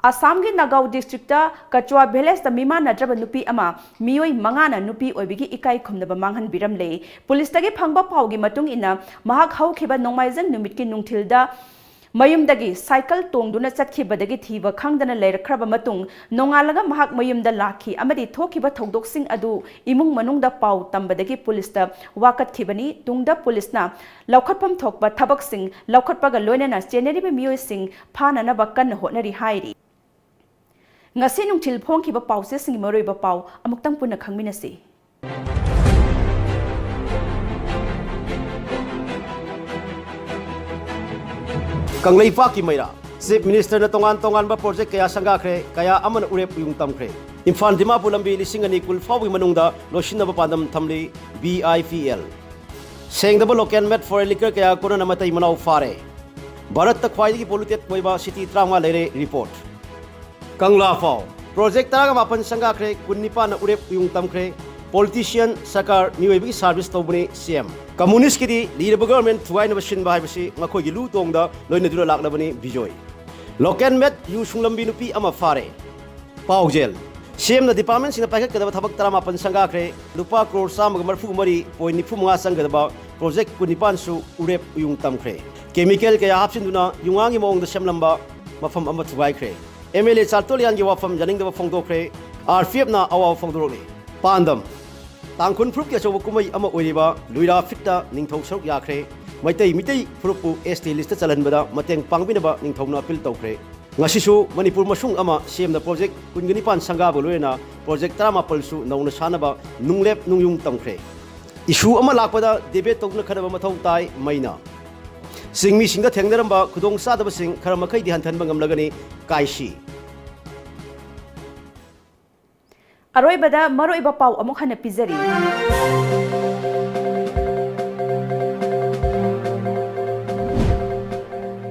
ꯑꯁꯥꯝꯒꯤ ꯅꯥꯒꯥꯎ ꯗꯤꯁꯇ꯭ꯔꯤꯛꯇ ꯀꯆꯋꯥ ꯚꯤꯂꯦꯖꯇ ꯃꯤꯃꯥꯟꯅꯗ꯭ꯔꯕ ꯅꯨꯄꯤ ꯑꯃ ꯃꯤꯑꯣꯏ ꯃꯉꯥꯅ ꯅꯨꯄꯤ ꯑꯣꯏꯕꯒꯤ ꯏꯀꯥꯏ ꯈꯨꯝꯅꯕ ꯃꯥꯡꯍꯟꯕꯤꯔꯝꯂꯦ꯫ ꯄꯨꯂꯤꯁꯇꯒꯤ ꯐꯪꯕ ꯄꯥꯎꯒꯤ ꯃꯇꯨꯡ ꯏꯟꯅ, ꯃꯍꯥꯛ ꯍꯧꯈꯤꯕ ꯅꯣꯡꯃꯥꯏꯖꯤꯡ ꯅꯨꯃꯤꯠꯀꯤ ꯅꯨꯡꯊꯤꯜꯗ ꯃꯌꯨꯝꯗꯒꯤ ꯁꯥꯏꯀꯜ ꯇꯣꯡꯗꯨꯅ ꯆꯠꯈꯤꯕꯗꯒꯤ ꯊꯤꯕ ꯈꯪꯗꯅ ꯂꯩꯔꯛꯈ꯭ꯔꯕ ꯃꯇꯨꯡ, ꯅꯣꯡꯉꯥꯜꯂꯒ ꯃꯍꯥꯛ ꯃꯌꯨꯝꯗ ꯂꯥꯛꯈꯤ ꯑꯃꯗꯤ ꯊꯣꯛꯈꯤꯕ ꯊꯧꯗꯣꯛꯁꯤꯡ ꯑꯗꯨ ꯏꯃꯨꯡ ꯃꯅꯨꯡꯗ ꯄꯥꯎ ꯇꯝꯕꯗꯒꯤ ꯄꯨꯂꯤꯁꯇ ꯋꯥꯀꯠꯈꯤꯕꯅꯤ꯫ ꯇꯨꯡꯗ ꯄꯨꯂꯤꯁꯅ ꯂꯧꯈꯠꯐꯝ ꯊꯣꯛꯄ ꯊꯕꯛꯁꯤꯡ ꯂꯧꯈꯠꯄꯒ ꯂꯣꯏꯅꯅ ꯆꯦꯟꯅꯔꯤꯕ ꯃꯤꯑꯣꯏꯁꯤꯡ ꯐꯥꯅꯅꯕ ꯀꯟꯅ ꯍꯣꯠꯅꯔꯤ ꯍꯥꯏꯔꯤ꯫ ꯉꯁꯤ ꯅꯨꯡꯊꯤꯜ ꯐꯣꯡꯈꯤꯕ ꯄꯥꯎꯆꯦꯁꯤꯡꯒꯤ ꯃꯔꯨꯑꯣꯏꯕ ꯄꯥꯎ ꯑꯃꯨꯛꯇꯪ ꯄꯨꯟꯅ ꯈꯪꯃꯤꯟꯅꯁꯤ꯫ ꯀꯪꯂꯩꯄꯥꯛꯀꯤ ꯃꯩꯔꯥ꯫ Chief Ministerꯅ ꯇꯣꯉꯥꯟ ꯇꯣꯉꯥꯟꯕ project ꯀꯌꯥ ꯁꯪꯒꯥꯈ꯭ꯔꯦ, ꯀꯌꯥ ꯑꯃꯅ ꯎꯔꯦꯞ ꯎꯌꯨꯡ ꯇꯝꯈ꯭ꯔꯦ꯫ ꯏꯝꯐꯥꯜ ꯗꯤꯃꯥꯄꯨꯔ ꯂꯝꯕꯤ ꯂꯤꯁꯤꯡ ꯑꯅꯤ ꯀꯨꯟ ꯐꯥꯎꯕꯒꯤ ꯃꯅꯨꯡꯗ ꯂꯣꯏꯁꯤꯟꯅꯕ ꯄꯥꯟꯗꯝ ꯊꯝꯂꯤ B I P L꯫ ꯁꯦꯡꯗꯕ local made foreign liquor ꯀꯌꯥ ꯀꯣꯟꯅꯅ ꯃꯇꯩ ꯃꯅꯥꯎ ꯐꯥꯔꯦ꯫ ꯚꯥꯔꯠꯇ ꯈ꯭ꯋꯥꯏꯗꯒꯤ polluted ꯑꯣꯏꯕ city ꯇꯔꯥꯃꯉꯥ ꯂꯩꯔꯦ report꯫ ꯀꯪꯂꯥ ꯐꯥꯎ project ꯇꯔꯥꯒ ꯃꯥꯄꯟ ꯁꯪꯒꯥꯈ꯭ꯔꯦ, ꯀꯨꯟꯅꯤꯄꯥꯟꯅ ꯎꯔꯦꯞ ꯎꯌꯨꯡ ꯇꯝꯈ꯭ꯔꯦ꯫ Politician, ꯁꯔꯀꯥꯔ, ꯃꯤꯑꯣꯏꯕꯒꯤ service ꯇꯧꯕꯅꯤ C M꯫ Communistꯀꯤꯗꯤ ꯂꯤꯔꯕ government ꯊꯨꯒꯥꯏꯅꯕ ꯁꯤꯟꯕ ꯍꯥꯏꯕꯁꯤ ꯃꯈꯣꯏꯒꯤ ꯂꯨ ꯇꯣꯡꯗ ꯂꯣꯏꯅꯗꯨꯅ ꯂꯥꯛꯂꯕꯅꯤ ꯕꯤꯖꯣꯏ꯫ Local made ꯌꯨ ꯁꯨꯡꯂꯝꯕꯤ ꯅꯨꯄꯤ ꯑꯃ ꯐꯥꯔꯦ꯫ ꯄꯥꯎꯖꯦꯜ꯫ C Mꯅ departmentꯁꯤꯡꯅ ꯄꯥꯏꯈꯠꯀꯗꯕ ꯊꯕꯛ ꯇꯔꯥꯃꯥꯄꯟ ꯁꯪꯒꯥꯈ꯭ꯔꯦ꯫ ꯂꯨꯄꯥ ꯀ꯭ꯔꯣꯔ ꯆꯥꯝꯃꯒ ꯃꯔꯤꯐꯨ ꯃꯔꯤ point ꯅꯤꯐꯨ ꯃꯉꯥ ꯆꯪꯒꯗꯕ project ꯀꯨꯟꯅꯤꯄꯥꯟꯁꯨ ꯎꯔꯦꯞ ꯎꯌꯨꯡ ꯇꯝꯈ꯭ꯔꯦ꯫ Chemical ꯀꯌꯥ ꯍꯥꯞꯆꯤꯟꯗꯨꯅ ꯌꯨꯉꯥꯒꯤ ꯃꯑꯣꯡꯗ ꯁꯦꯝꯂꯝꯕ ꯃꯐꯝ ꯑꯃ ꯊꯨꯒꯥꯏꯈ꯭ꯔꯦ꯫ M L A ꯆꯥꯔꯇꯣꯂꯤꯌꯥꯟꯒꯤ ꯋꯥꯐꯝ ꯌꯥꯅꯤꯡꯗꯕ ꯐꯣꯡꯗꯣꯛꯈ꯭ꯔꯦ꯫ R P Fꯅ ꯑꯋꯥꯕ ꯐꯣꯡꯗꯣꯔꯛꯂꯤ꯫ ꯄꯥꯟꯗꯝ꯫ ꯇꯥꯡꯈꯨꯜ ꯐꯨꯔꯨꯞꯀꯤ ꯑꯆꯧꯕ ꯀꯨꯝꯍꯩ ꯑꯃ ꯑꯣꯏꯔꯤꯕ ꯂꯨꯏꯔꯥ ꯐꯤꯠꯇ ꯅꯤꯡꯊꯧ ꯁꯔꯨꯛ ꯌꯥꯈ꯭ꯔꯦ꯫ ꯃꯩꯇꯩ ꯃꯤꯇꯩ ꯐꯨꯔꯨꯞꯄꯨ S T listꯇ ꯆꯜꯍꯟꯕꯗ ꯃꯇꯦꯡ ꯄꯥꯡꯕꯤꯅꯕ ꯅꯤꯡꯊꯧꯅ appeal ꯇꯧꯈ꯭ꯔꯦ꯫ ꯉꯁꯤꯁꯨ ꯃꯅꯤꯄꯨꯔ ꯃꯁꯨꯡ ꯑꯃ C Mꯗ project ꯀꯨꯟꯒ ꯅꯤꯄꯥꯟ ꯁꯪꯒꯥꯕ ꯂꯣꯏꯅꯅ project ꯇꯔꯥꯃꯥꯄꯜꯁꯨ ꯅꯧꯅ ꯁꯥꯅꯕ ꯅꯨꯡꯂꯦꯞ ꯅꯨꯡꯌꯨꯡ ꯇꯝꯈ꯭ꯔꯦ꯫ Issue ꯑꯃ ꯂꯥꯛꯄꯗ debate ꯇꯧꯗꯨꯅ ꯈꯟꯅꯕ ꯃꯊꯧ ꯇꯥꯏ, ꯃꯩꯅ꯫ ꯆꯤꯡꯃꯤꯁꯤꯡꯗ ꯊꯦꯡꯅꯔꯝꯕ ꯈꯨꯗꯣꯡꯆꯥꯗꯕꯁꯤꯡ ꯈꯔ ꯃꯈꯩꯗꯤ ꯍꯟꯊꯍꯟꯕ ꯉꯝꯂꯒꯅꯤ, ꯀꯥꯏꯁꯤ꯫ ꯑꯔꯣꯏꯕꯗ ꯃꯔꯨꯑꯣꯏꯕ ꯄꯥꯎ ꯑꯃꯨꯛ ꯍꯟꯅ ꯄꯤꯖꯔꯤ꯫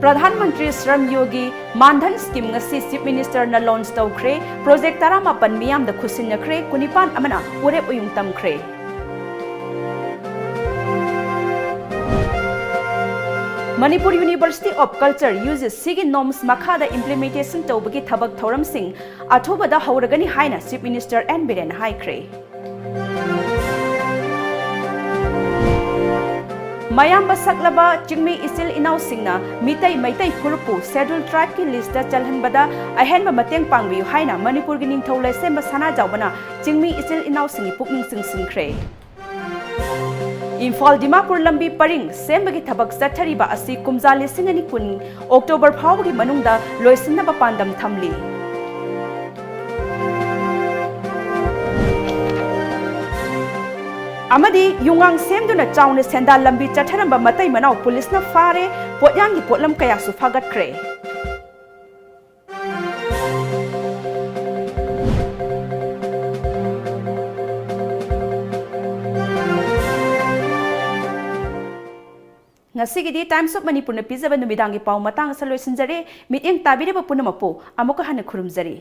ꯄ꯭ꯔꯙꯥꯟ ꯃꯟꯇ꯭ꯔꯤ ꯁ꯭ꯔꯝ ꯌꯣꯒꯤ ꯃꯥꯟꯙꯟ scheme ꯉꯁꯤ Chief Ministerꯅ launch ꯇꯧꯈ꯭ꯔꯦ꯫ Project ꯇꯔꯥꯃꯥꯄꯟ ꯃꯤꯌꯥꯝꯗ ꯈꯨꯠꯁꯤꯟꯅꯈ꯭ꯔꯦ, ꯀꯨꯟꯅꯤꯄꯥꯟ ꯑꯃꯅ ꯎꯔꯦꯞ ꯎꯌꯨꯡ ꯇꯝꯈ꯭ꯔꯦ꯫ Manipur University of Culture, UGCꯒꯤ norms ꯃꯈꯥꯗ implementation ꯇꯧꯕꯒꯤ ꯊꯕꯛ ꯊꯧꯔꯝꯁꯤꯡ ꯑꯊꯨꯕꯗ ꯍꯧꯔꯒꯅꯤ ꯍꯥꯏꯅ Chief Minister N Biren ꯍꯥꯏꯈ꯭ꯔꯦ꯫ ꯃꯌꯥꯝꯕ ꯁꯛꯂꯕ ꯆꯤꯡꯃꯤ ꯏꯆꯤꯜ ꯏꯅꯥꯎꯁꯤꯡꯅ ꯃꯤꯇꯩ ꯃꯩꯇꯩ ꯐꯨꯔꯨꯞꯄꯨ Scheduled Tribeꯀꯤ listꯇ ꯆꯜꯍꯟꯕꯗ ꯑꯍꯦꯟꯕ ꯃꯇꯦꯡ ꯄꯥꯡꯕꯤꯌꯨ ꯍꯥꯏꯅ ꯃꯅꯤꯄꯨꯔꯒꯤ ꯅꯤꯡꯊꯧ ꯂꯩꯁꯦꯝꯕ ꯁꯅꯥꯖꯥꯎꯕꯅ ꯆꯤꯡꯃꯤ ꯏꯆꯤꯜ ꯏꯅꯥꯎꯁꯤꯡꯒꯤ ꯄꯨꯛꯅꯤꯡ ꯆꯤꯡꯁꯤꯟꯈ꯭ꯔꯦ꯫ ꯏꯝꯐꯥꯜ ꯗꯤꯃꯥꯄꯨꯔ ꯂꯝꯕꯤ ꯄꯔꯤꯡ ꯁꯦꯝꯕꯒꯤ ꯊꯕꯛ ꯆꯠꯊꯔꯤꯕ ꯑꯁꯤ ꯀꯨꯝꯖꯥ ꯂꯤꯁꯤꯡ ꯑꯅꯤ ꯀꯨꯟ October ꯐꯥꯎꯕꯒꯤ ꯃꯅꯨꯡꯗ ꯂꯣꯏꯁꯤꯟꯅꯕ ꯄꯥꯟꯗꯝ ꯊꯝꯂꯤ꯫ ꯑꯃꯗꯤ ꯌꯨꯉꯥꯡ ꯁꯦꯝꯗꯨꯅ ꯆꯥꯎꯅ ꯁꯦꯟꯗꯥꯟ ꯂꯝꯕꯤ ꯆꯠꯊꯔꯝꯕ ꯃꯇꯩ ꯃꯅꯥꯎ ꯄꯨꯂꯤꯁꯅ ꯐꯥꯔꯦ, ꯄꯣꯠꯌꯥꯟꯒꯤ ꯄꯣꯠꯂꯝ ꯀꯌꯥꯁꯨ ꯐꯥꯒꯠꯈ꯭ꯔꯦ꯫ ꯉꯁꯤꯒꯤꯗꯤ Times of ꯃꯅꯤꯄꯨꯔꯅ ꯄꯤꯖꯕ ꯅꯨꯃꯤꯗꯥꯡꯒꯤ ꯄꯥꯎ ꯃꯇꯥꯡ ꯑꯁꯤꯗ ꯂꯣꯏꯁꯤꯟꯖꯔꯦ꯫ ꯃꯤꯠꯌꯦꯡ ꯇꯥꯕꯤꯔꯤꯕ ꯄꯨꯝꯅꯃꯛꯄꯨ ꯑꯃꯨꯛꯀ ꯍꯟꯅ ꯈꯨꯔꯨꯝꯖꯔꯤ꯫